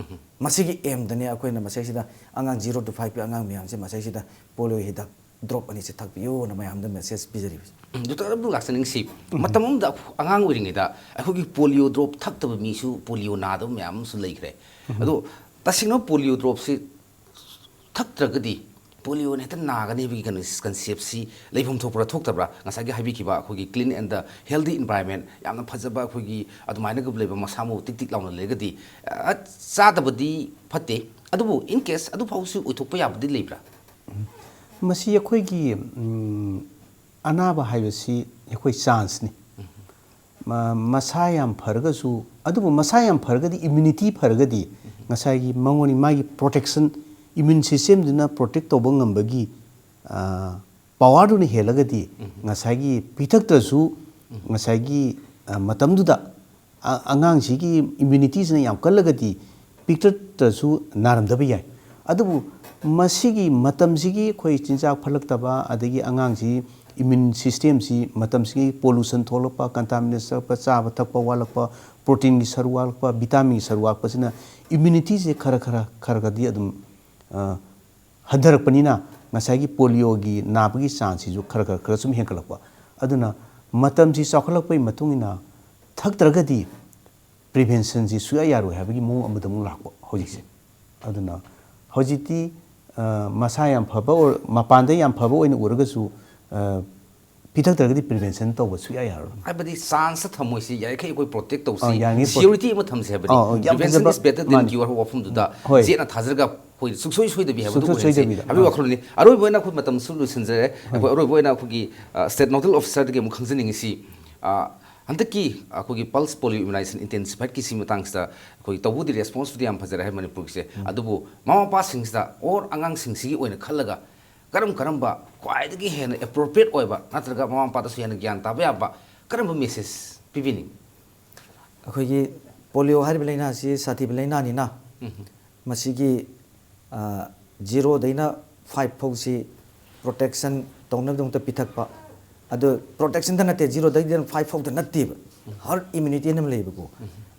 ꯃꯁꯤꯒꯤ ꯑꯦꯝꯗꯅꯦ ꯑꯩꯈꯣꯏꯅ ꯃꯁꯤꯁꯤꯗ ꯑꯉꯥꯡ ꯖꯤꯔꯣ ꯇꯨ ꯐꯥꯏꯚꯀꯤ ꯑꯉꯥꯡ ꯃꯌꯥꯝꯁꯦ ꯃꯁꯤꯁꯤꯗ ꯄꯣꯂꯤꯑꯣ ꯍꯤꯗꯥꯛ ꯗ꯭ꯔꯣꯞ ꯑꯅꯤꯁꯦ ꯊꯛꯄꯤꯌꯣꯅ ꯃꯌꯥꯝꯗ ꯃꯦꯁꯦꯖ ꯄꯤꯖꯔꯤꯕꯁꯦ꯫ ꯎꯝ, ꯗꯣꯛꯇꯔ ꯑꯕꯗꯨꯜ ꯂꯥꯛꯆꯅꯤꯡꯁꯤ, ꯃꯇꯝ ꯑꯃꯗ ꯑꯩꯈꯣ-, ꯑꯉꯥꯡ ꯑꯣꯏꯔꯤꯉꯩꯗ ꯑꯩꯈꯣꯏꯒꯤ ꯄꯣꯂꯤꯑꯣ ꯗ꯭ꯔꯣꯞ ꯊꯛꯇꯕ ꯃꯤꯁꯨ ꯄꯣꯂꯤꯑꯣ ꯅꯥꯗꯕ ꯃꯌꯥꯝ ꯑꯃꯁꯨ ꯂꯩꯈ꯭ꯔꯦ꯫ ꯑꯗꯣ ꯇꯁꯦꯡꯅ ꯄꯣꯂꯤꯑꯣ ꯗ꯭ꯔꯣꯞꯁꯤ ꯊꯛꯇ꯭ꯔꯒꯗꯤ ꯄꯣꯂꯤꯑꯣꯅ ꯍꯦꯛꯇ ꯅꯥꯒꯅꯤ ꯍꯥꯏꯕꯒꯤ ꯀꯩꯅꯣ ꯀꯟꯁꯦꯞꯁꯤ ꯂꯩꯐꯝ ꯊꯣꯛꯄ꯭ꯔꯥ ꯊꯣꯛꯇꯕ꯭ꯔꯥ? ꯉꯁꯥꯏꯒꯤ ꯍꯥꯏꯕꯤꯈꯤꯕ ꯑꯩꯈꯣꯏꯒꯤ clean and healthy environment, ꯌꯥꯝꯅ ꯐꯖꯕ ꯑꯩꯈꯣꯏꯒꯤ ꯑꯗꯨꯃꯥꯏꯅꯒ ꯂꯩꯕ, ꯃꯁꯥ ꯃꯎ ꯇꯤꯛ ꯇꯤꯛ ꯂꯥꯎꯅ ꯂꯩꯔꯒꯗꯤ, ꯑ, ꯆꯥꯗꯕꯗꯤ ꯐꯠꯇꯦ꯫ ꯑꯗꯨꯕꯨ in case ꯑꯗꯨ ꯐꯥꯎꯁꯨ ꯑꯣꯏꯊꯣꯛꯄ ꯌꯥꯕꯗꯤ ꯂꯩꯕ꯭ꯔꯥ? ꯃꯁꯤ ꯑꯩꯈꯣꯏꯒꯤ, ꯎꯝ, ꯑꯅꯥꯕ ꯍꯥꯏꯕꯁꯤ ꯑꯩꯈꯣꯏ ꯆꯥꯟꯁꯅꯤ꯫ ꯃ-, ꯃꯁꯥ ꯌꯥꯝ ꯐꯔꯒꯁꯨ, ꯑꯗꯨꯕꯨ ꯃꯁꯥ ꯌꯥꯝ ꯐꯔꯒꯗꯤ, ꯏꯝꯌꯨꯅꯤꯇꯤ ꯐꯔꯒꯗꯤ, ꯉꯁꯥꯏꯒꯤ ꯃꯉꯣꯟꯗ ꯃꯥꯒꯤ ꯄ꯭ꯔꯣꯇꯦꯛꯁꯟ, ꯏꯃ꯭ꯌꯨꯟ ꯁꯤꯁꯇꯦꯝꯗꯨꯅ ꯄ꯭ꯔꯣꯇꯦꯛ ꯇꯧꯕ ꯉꯝꯕꯒꯤ, ꯑ, ꯄꯋꯥꯔꯗꯨꯅ ꯍꯦꯜꯂꯒꯗꯤ, ꯉꯁꯥꯏꯒꯤ ꯄꯤꯊꯛꯇ꯭ꯔꯁꯨ, ꯉꯁꯥꯏꯒꯤ, ꯑ, ꯃꯇꯝꯗꯨꯗ ꯑ-, ꯑꯉꯥꯡꯁꯤꯒꯤ ꯏꯝꯌꯨꯅꯤꯇꯤꯁꯤꯅ ꯌꯥꯝ ꯀꯜꯂꯒꯗꯤ ꯄꯤꯛꯇꯛꯇꯁꯨ ꯅꯥꯔꯝꯗꯕ ꯌꯥꯏ꯫ ꯑꯗꯨꯕꯨ ꯃꯁꯤꯒꯤ ꯃꯇꯝꯁꯤꯒꯤ ꯑꯩꯈꯣꯏ ꯆꯤꯟꯖꯥꯛ ꯐꯠꯂꯛꯇꯕ, ꯑꯗꯒꯤ ꯑꯉꯥꯡꯁꯤ ꯏꯃ꯭ꯌꯨꯟ ꯁꯤꯁꯇꯦꯝꯁꯤ ꯃꯇꯝꯁꯤꯒꯤ ꯄꯣꯂꯨꯁꯟ ꯊꯣꯛꯂꯛꯄ, ꯀꯟꯇꯥꯃꯤꯅꯦꯁꯟ ꯊꯣꯛꯂꯛꯄ, ꯆꯥꯕ ꯊꯛꯄ ꯋꯥꯠꯂꯛꯄ, ꯄ꯭ꯔꯣꯇꯤꯟꯒꯤ ꯁꯔꯨꯛ ꯋꯥꯠꯂꯛꯄ, ꯚꯤꯇꯥꯃꯤꯟꯒꯤ ꯁꯔꯨꯛ ꯋꯥꯠꯂꯛꯄꯁꯤꯅ ꯏꯝꯌꯨꯅꯤꯇꯤꯁꯦ ꯈꯔ ꯈꯔ ꯈꯔ ꯈꯔꯗꯤ ꯑꯗꯨꯝ, ꯑ, ꯍꯟꯊꯔꯛꯄꯅꯤꯅ ꯉꯁꯥꯏꯒꯤ ꯄꯣꯂꯤꯑꯣꯒꯤ ꯅꯥꯕꯒꯤ ꯆꯥꯟꯁꯁꯤꯁꯨ ꯈꯔ ꯈꯔ ꯈꯔ ꯁꯨꯝ ꯍꯦꯟꯒꯠꯂꯛꯄ꯫ ꯑꯗꯨꯅ ꯃꯇꯝꯁꯤ ꯆꯥꯎꯈꯠꯂꯛꯄꯒꯤ ꯃꯇꯨꯡ ꯏꯟꯅ ꯊꯛꯇ꯭ꯔꯒꯗꯤ ꯄ꯭ꯔꯤꯚꯦꯟꯁꯟꯁꯤ ꯁꯨꯡꯌꯥ ꯌꯥꯔꯣꯏ ꯍꯥꯏꯕꯒꯤ ꯃꯑꯣꯡ ꯑꯃꯗ ꯑꯃꯨꯛ ꯂꯥꯛꯄ ꯍꯧꯖꯤꯛꯁꯦ꯫ ꯑꯗꯨꯅ ꯍꯧꯖꯤꯛꯇꯤ, ꯑ, ꯃꯁꯥ ꯌꯥꯝ ꯐꯕ ꯑꯣꯏ-, ꯃꯄꯥꯟꯗ ꯌꯥꯝ ꯐꯕ ꯑꯣꯏꯅ ꯎꯔꯒꯁꯨ, ꯑ, ꯄꯤꯊꯛꯇ꯭ꯔꯒꯗꯤ ꯄ꯭ꯔꯤꯚꯦꯟꯁꯟ ꯇꯧꯕ ꯁꯨꯡꯌꯥ ꯌꯥꯔꯔꯣꯏ꯫ ꯍꯥꯏꯕꯗꯤ ꯆꯥꯟꯁꯇ ꯊꯝꯃꯣꯏꯁꯤ ꯌꯥꯔꯤꯈꯩ ꯑꯩꯈꯣꯏ ꯄ꯭ꯔꯣꯇꯦꯛ ꯇꯧꯁꯤ, ꯑꯥ, ꯌꯥꯔꯤꯉꯩ ꯄ꯭ꯔꯣ-, ꯁꯤꯌꯣꯔꯤꯇꯤ ꯑꯃ ꯊꯝꯁꯤ ꯍꯥꯏꯕꯗꯤ꯫ ꯑꯥ, ꯑꯥ, ꯌꯥꯝ Prevention ꯐꯖꯕ, is better than ꯃꯥꯅꯤ꯫ Cure ꯍꯥꯏꯕ ꯋꯥꯐꯝꯗꯨꯗ ꯍꯣꯏ꯫ ꯆꯦꯠꯅ ꯊꯥꯖꯔꯒ ꯑꯩꯈꯣꯏ ꯁꯨꯡꯁꯣꯏ ꯁꯣꯏꯗꯕꯤ ꯍꯥꯏꯕꯗꯨ ꯁꯨꯡꯁꯣꯏ ꯑꯣꯏꯍꯟꯁꯤ ꯁꯣꯏꯗꯕꯤꯗ꯫ ꯍꯥꯏꯕꯒꯤ ꯑꯥ꯫ ꯋꯥꯈꯜꯂꯣꯟꯅꯤ꯫ ꯑꯔꯣꯏꯕ ꯑꯣꯏꯅ ꯑꯩꯈꯣꯏ ꯃꯇꯝꯁꯨ ꯂꯣꯏꯁꯤꯟꯖꯔꯦ꯫ ꯑꯩꯈꯣꯏ ꯑꯔꯣꯏꯕ ꯑꯣꯏꯅ ꯑꯩꯈꯣꯏꯒꯤ, ꯑ, ꯁ꯭ꯇꯦꯠ ꯅꯣꯗꯜ ꯑꯣꯐꯤꯁꯔꯗꯒꯤ ꯑꯃꯨꯛ ꯈꯪꯖꯅꯤꯡꯉꯤꯁꯤ, ꯑ, ꯍꯟꯗꯛꯀꯤ ꯑꯩꯈꯣꯏꯒꯤ ꯄꯜꯁ ꯄꯣꯂꯤꯑꯣ ꯏꯝꯌꯨꯅꯥꯏꯖꯦꯁꯟ ꯏꯟꯇꯦꯟꯁꯤꯐꯥꯏꯠꯀꯤꯁꯤ ꯃꯇꯥꯡꯁꯤꯗ ꯑꯩꯈꯣꯏ ꯇꯧꯕꯨꯗꯤ ꯔꯦꯁꯄꯣꯟꯁꯄꯨꯗꯤ ꯌꯥꯝ ꯐꯖꯔꯦ ꯍꯥꯏ ꯃꯅꯤꯄꯨꯔꯒꯤꯁꯦ, ꯑꯗꯨꯕꯨ ꯃꯃꯥ ꯃꯄꯥꯁꯤꯡꯁꯤꯗ ꯑꯣꯔ ꯑꯉꯥꯡꯁꯤꯡꯁꯤꯒꯤ ꯑꯣꯏꯅ ꯈꯜꯂꯒ ꯀꯔꯝ ꯀꯔꯝꯕ ꯈ꯭ꯋꯥꯏꯗꯒꯤ ꯍꯦꯟꯅ ꯑꯦꯄ꯭ꯔꯣꯄ꯭ꯔꯤꯌꯦꯠ ꯑꯣꯏꯕ ꯅꯠꯇ꯭ꯔꯒ ꯃꯃꯥ ꯃꯄꯥꯗꯁꯨ ꯍꯦꯟꯅ ꯒ꯭ꯌꯥꯟ ꯇꯥꯕ ꯌꯥꯕ ꯀꯔꯝꯕ ꯃꯦꯁꯦꯖ ꯄꯤꯕꯤꯅꯤꯡ? ꯑꯩꯈꯣꯏꯒꯤ ꯄꯣꯂꯤꯑꯣ ꯍꯥꯏꯔꯤꯕ ꯂꯥꯏꯅꯥꯁꯤ ꯁꯥꯊꯤꯕ ꯂꯥꯏꯅꯥꯅꯤꯅ, ꯃꯁꯤꯒꯤ, ꯑ, ꯖꯤꯔꯣꯗꯩꯅ ꯐꯥꯏꯚ ꯐꯥꯎꯁꯤ ꯄ꯭ꯔꯣꯇꯦꯛꯁꯟ ꯇꯧꯅꯕꯒꯤꯗꯃꯛꯇ ꯄꯤꯊꯛꯄ꯫ ꯑꯗꯨ ꯄ꯭ꯔꯣꯇꯦꯛꯁꯟꯗ ꯅꯠꯇꯦ, ꯖꯤꯔꯣꯗꯒꯤꯅ ꯐꯥꯏꯚ ꯐꯥꯎꯗ ꯅꯠꯇꯦꯕ, ꯍꯔꯗ ꯏꯝꯌꯨꯅꯤꯇꯤ ꯑꯃ ꯂꯩꯌꯦꯕꯀꯣ꯫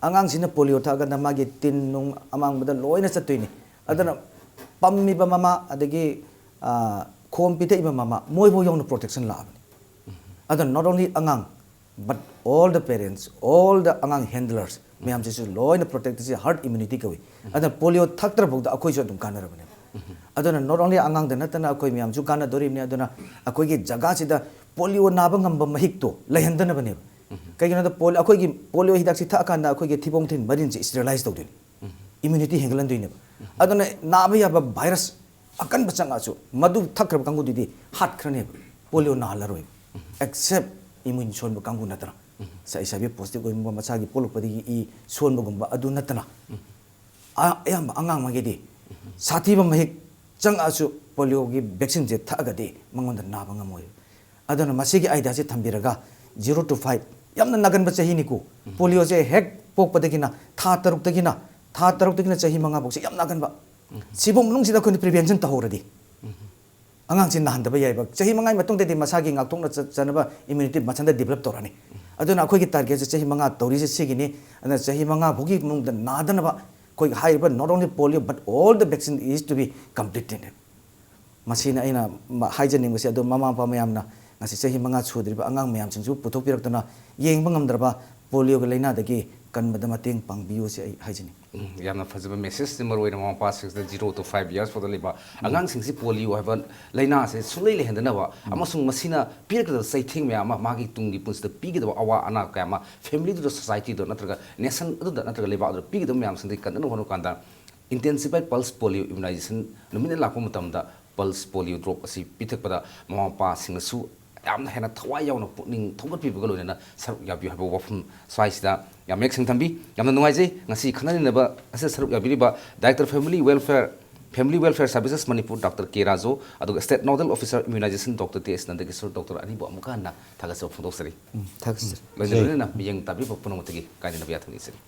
ꯑꯉꯥꯡꯁꯤꯅ ꯄꯣꯂꯤꯑꯣ ꯊꯛꯑꯒꯅ ꯃꯥꯒꯤ ꯇꯤꯟ ꯅꯨꯡ ꯑꯃꯥꯡꯕꯗ ꯂꯣꯏꯅ ꯆꯠꯇꯣꯏꯅꯤ꯫ ꯑꯗꯨꯅ ꯄꯝꯃꯤꯕ ꯃꯃꯥ, ꯑꯗꯒꯤ, ꯑ, ꯈꯣꯝ ꯄꯤꯊꯛꯏꯕ ꯃꯃꯥ, ꯃꯣꯏꯐꯥꯎ ꯌꯧꯅ ꯄ꯭ꯔꯣꯇꯦꯛꯁꯟ ꯂꯥꯛꯑꯕꯅꯤ꯫ ꯑꯗꯨꯅ not only ꯑꯉꯥꯡ, But all the parents, all the ꯑꯉꯥꯡ handlers ꯃꯌꯥꯝꯁꯤꯁꯨ ꯂꯣꯏꯅ protect ꯇꯧꯁꯤ, herd immunity ꯀꯧꯏ꯫ ꯑꯗꯨꯅ polio ꯊꯛꯇ꯭ꯔꯐꯥꯎꯗ ꯑꯩꯈꯣꯏꯁꯨ ꯑꯗꯨꯝ ꯀꯥꯟꯅꯔꯕꯅꯦꯕ꯫ ꯑꯗꯨꯅ not only ꯑꯉꯥꯡꯗ ꯅꯠꯇꯅ ꯑꯩꯈꯣꯏ ꯃꯌꯥꯝꯁꯨ ꯀꯥꯟꯅꯗꯣꯔꯤꯕꯅꯤ꯫ ꯑꯗꯨꯅ ꯑꯩꯈꯣꯏꯒꯤ ꯖꯒꯥꯁꯤꯗ polio ꯅꯥꯕ ꯉꯝꯕ ꯃꯍꯤꯛꯇꯣ ꯂꯩꯍꯟꯗꯅꯕꯅꯦꯕ꯫ ꯀꯩꯒꯤꯅꯣꯗ polio, ꯑꯩꯈꯣꯏꯒꯤ polio ꯍꯤꯗꯥꯛꯁꯤ ꯊꯛꯑꯀꯥꯟꯗ ꯑꯩꯈꯣꯏꯒꯤ ꯊꯤꯕꯣꯡ ꯊꯤꯔꯤꯟ ꯃꯔꯤꯟꯁꯦ sterilize ꯇꯧꯗꯣꯏꯅꯤ, immunity ꯍꯦꯟꯒꯠꯍꯟꯗꯣꯏꯅꯦꯕ꯫ ꯑꯗꯨꯅ ꯅꯥꯕ ꯌꯥꯕ virus ꯑꯀꯟꯕ ꯆꯪꯉꯛꯑꯁꯨ ꯃꯗꯨ ꯊꯛꯈ꯭ꯔꯕ ꯀꯥꯡꯕꯨꯗꯨꯗꯤ ꯍꯥꯠꯈ꯭ꯔꯅꯦꯕ, polio ꯅꯥꯍꯜꯂꯔꯣꯏꯕ, except immune ꯁꯣꯟꯕ ꯀꯥꯡꯕꯨ ꯅꯠꯇꯅ꯫ HIV positive ꯑꯣꯏꯕ, ꯃꯁꯥꯒꯤ ꯄꯣꯛꯂꯛꯄꯗꯒꯤ ꯏ ꯁꯣꯟꯕꯒꯨꯝꯕ ꯑꯗꯨ ꯅꯠꯇꯅ꯫ ꯑ-, ꯑꯌꯥꯝꯕ ꯑꯉꯥꯡ ꯑꯃꯒꯤꯗꯤ ꯁꯥꯊꯤꯕ ꯃꯍꯤꯛ ꯆꯪꯉꯛꯑꯁꯨ polio ꯒꯤ vaccine ꯁꯦ ꯊꯛꯑꯒꯗꯤ ꯃꯉꯣꯟꯗ ꯅꯥꯕ ꯉꯝꯃꯣꯏ꯫ ꯑꯗꯨꯅ ꯃꯁꯤꯒꯤ idea ꯁꯦ ꯊꯝꯕꯤꯔꯒ, zero to five ꯌꯥꯝꯅ ꯅꯥꯒꯟꯕ ꯆꯍꯤꯅꯤꯀꯣ꯫ Polio ꯁꯦ ꯍꯦꯛ ꯄꯣꯛꯄꯗꯒꯤꯅ ꯊꯥ ꯇꯔꯨꯛꯇꯒꯤꯅ, ꯊꯥ ꯇꯔꯨꯛꯇꯒꯤꯅ ꯆꯍꯤ ꯃꯉꯥ ꯐꯥꯎꯁꯦ ꯌꯥꯝ ꯅꯥꯒꯟꯕ꯫ ꯁꯤꯐꯥꯎ ꯃꯅꯨꯡꯁꯤꯗ ꯑꯩꯈꯣꯏꯅ prevention ꯇꯧꯍꯧꯔꯗꯤ ꯑꯉꯥꯡꯁꯤ ꯅꯥꯍꯟꯗꯕ ꯌꯥꯏꯕ꯫ ꯆꯍꯤ ꯃꯉꯥꯒꯤ ꯃꯇꯨꯡꯗꯗꯤ ꯃꯁꯥꯒꯤ ꯉꯥꯛꯊꯣꯛꯅ ꯆ-, ꯆꯅꯕ immunity ꯃꯊꯟꯇ develop ꯇꯧꯔꯛꯑꯅꯤ꯫ ꯑꯗꯨꯅ ꯑꯩꯈꯣꯏꯒꯤ target ꯁꯦ ꯆꯍꯤ ꯃꯉꯥ ꯇꯧꯔꯤꯁꯦ ꯁꯤꯒꯤꯅꯤ꯫ ꯑꯗꯨꯅ ꯆꯍꯤ ꯃꯉꯥ ꯐꯥꯎꯒꯤ ꯃꯅꯨꯡꯗ ꯅꯥꯗꯅꯕ ꯑꯩꯈꯣꯏꯒꯤ ꯍꯥꯏꯔꯤꯕ not only polio but all the vaccine is to be completed꯫ ꯃꯁꯤꯅ ꯑꯩꯅ ꯃ-, ꯍꯥꯏꯖꯅꯤꯡꯕꯁꯦ꯫ ꯑꯗꯣ ꯃꯃꯥ ꯃꯄꯥ ꯃꯌꯥꯝꯅ ꯉꯁꯤ ꯆꯍꯤ ꯃꯉꯥ ꯁꯨꯗ꯭ꯔꯤꯕ ꯑꯉꯥꯡ ꯃꯌꯥꯝꯁꯤꯡꯁꯨ ꯄꯨꯊꯣꯛꯄꯤꯔꯛꯇꯨꯅ ꯌꯦꯡꯕ ꯉꯝꯗ꯭ꯔꯕ polio ꯒꯤ ꯂꯥꯏꯅꯥꯗꯒꯤ ꯀꯟꯕꯗ ꯃꯇꯦꯡ ꯄꯥꯡꯕꯤꯌꯨ ꯁꯤ ꯑꯩ ꯍꯥꯏꯖꯅꯤꯡꯉꯤ꯫ ꯎꯝ, ꯌꯥꯝꯅ ꯐꯖꯕ message ꯅꯤ꯫ ꯃꯔꯨꯑꯣꯏꯅ ꯃꯃꯥ ꯃꯄꯥꯁꯤꯡꯁꯤꯗ zero to five years ꯐꯥꯎꯗ ꯂꯩꯕ ꯑꯉꯥꯡꯁꯤꯡꯁꯤ polio ꯍꯥꯏꯕ ꯂꯥꯏꯅꯥ ꯑꯁꯤ ꯁꯨꯡꯂꯩ ꯂꯩꯍꯟꯗꯅꯕ ꯑꯃꯁꯨꯡ ꯃꯁꯤꯅ ꯄꯤꯔꯛꯀꯗꯕ ꯆꯩꯊꯦꯡ ꯃꯌꯥꯝ ꯑꯃ, ꯃꯥꯒꯤ ꯇꯨꯡꯒꯤ ꯄꯨꯟꯁꯤꯗ ꯄꯤꯒꯗꯕ ꯑꯋꯥ ꯑꯅꯥ ꯀꯌꯥ ꯑꯃ family ꯗꯨꯗ, society ꯗ ꯅꯠꯇ꯭ꯔꯒ nation ꯑꯗꯨꯗ ꯅꯠꯇ꯭ꯔꯒ ꯂꯩꯕꯥꯛ ꯑꯗꯨꯗ ꯄꯤꯒꯗꯕ ꯃꯌꯥꯝꯁꯤꯡꯗꯒꯤ ꯀꯟꯅꯕ ꯍꯣꯠꯅꯕ ꯀꯥꯟꯗ intensified pulse polio immunization ꯅꯨꯃꯤꯠꯅ ꯂꯥꯛꯄ ꯃꯇꯝꯗ pulse polio drop ꯑꯁꯤ ꯄꯤꯊꯛꯄꯗ ꯃꯃꯥ ꯃꯄꯥꯁꯤꯡꯅꯁꯨ ꯌꯥꯝꯅ ꯍꯦꯟꯅ ꯊꯋꯥꯏ ꯌꯥꯎꯅ ꯄꯨꯛꯅꯤꯡ ꯊꯧꯒꯠꯄꯤꯕꯒ ꯂꯣꯏꯅꯅ ꯁꯔꯨꯛ ꯌꯥꯕꯤꯌꯨ ꯍꯥꯏꯕ ꯋꯥꯐꯝ ꯁ꯭ꯋꯥꯏꯁꯤꯗ ꯌꯥꯝ ꯃꯌꯦꯛ ꯁꯦꯡꯅ ꯊꯝꯕꯤ꯫ ꯌꯥꯝꯅ ꯅꯨꯡꯉꯥꯏꯖꯩ ꯉꯁꯤ ꯈꯟꯅ ꯅꯩꯅꯕ ꯑꯁꯤꯗ ꯁꯔꯨꯛ ꯌꯥꯕꯤꯔꯤꯕ Director Family Welfare, Family Welfare Services Manipur Doctor K Raju, ꯑꯗꯨꯒ State Nodal Officer Immunization Doctor T S ꯅꯟꯗꯀꯤꯁꯣꯔ, doctor ꯑꯅꯤꯕꯨ ꯑꯃꯨꯛꯀ ꯍꯟꯅ ꯊꯥꯒꯠꯆꯕ ꯐꯣꯡꯗꯣꯛꯆꯔꯤ꯫ ꯎꯝ, ꯊꯥꯒꯠꯆꯔꯤ꯫ ꯂꯣꯏꯅ ꯂꯣꯏꯅꯅ ꯃꯤꯠꯌꯦꯡ ꯇꯥꯕꯤꯕ ꯄꯨꯝꯅꯃꯛꯇꯒꯤ ꯀꯥꯏꯅꯅꯕ ꯌꯥꯊꯪ ꯅꯤꯖꯔꯤ꯫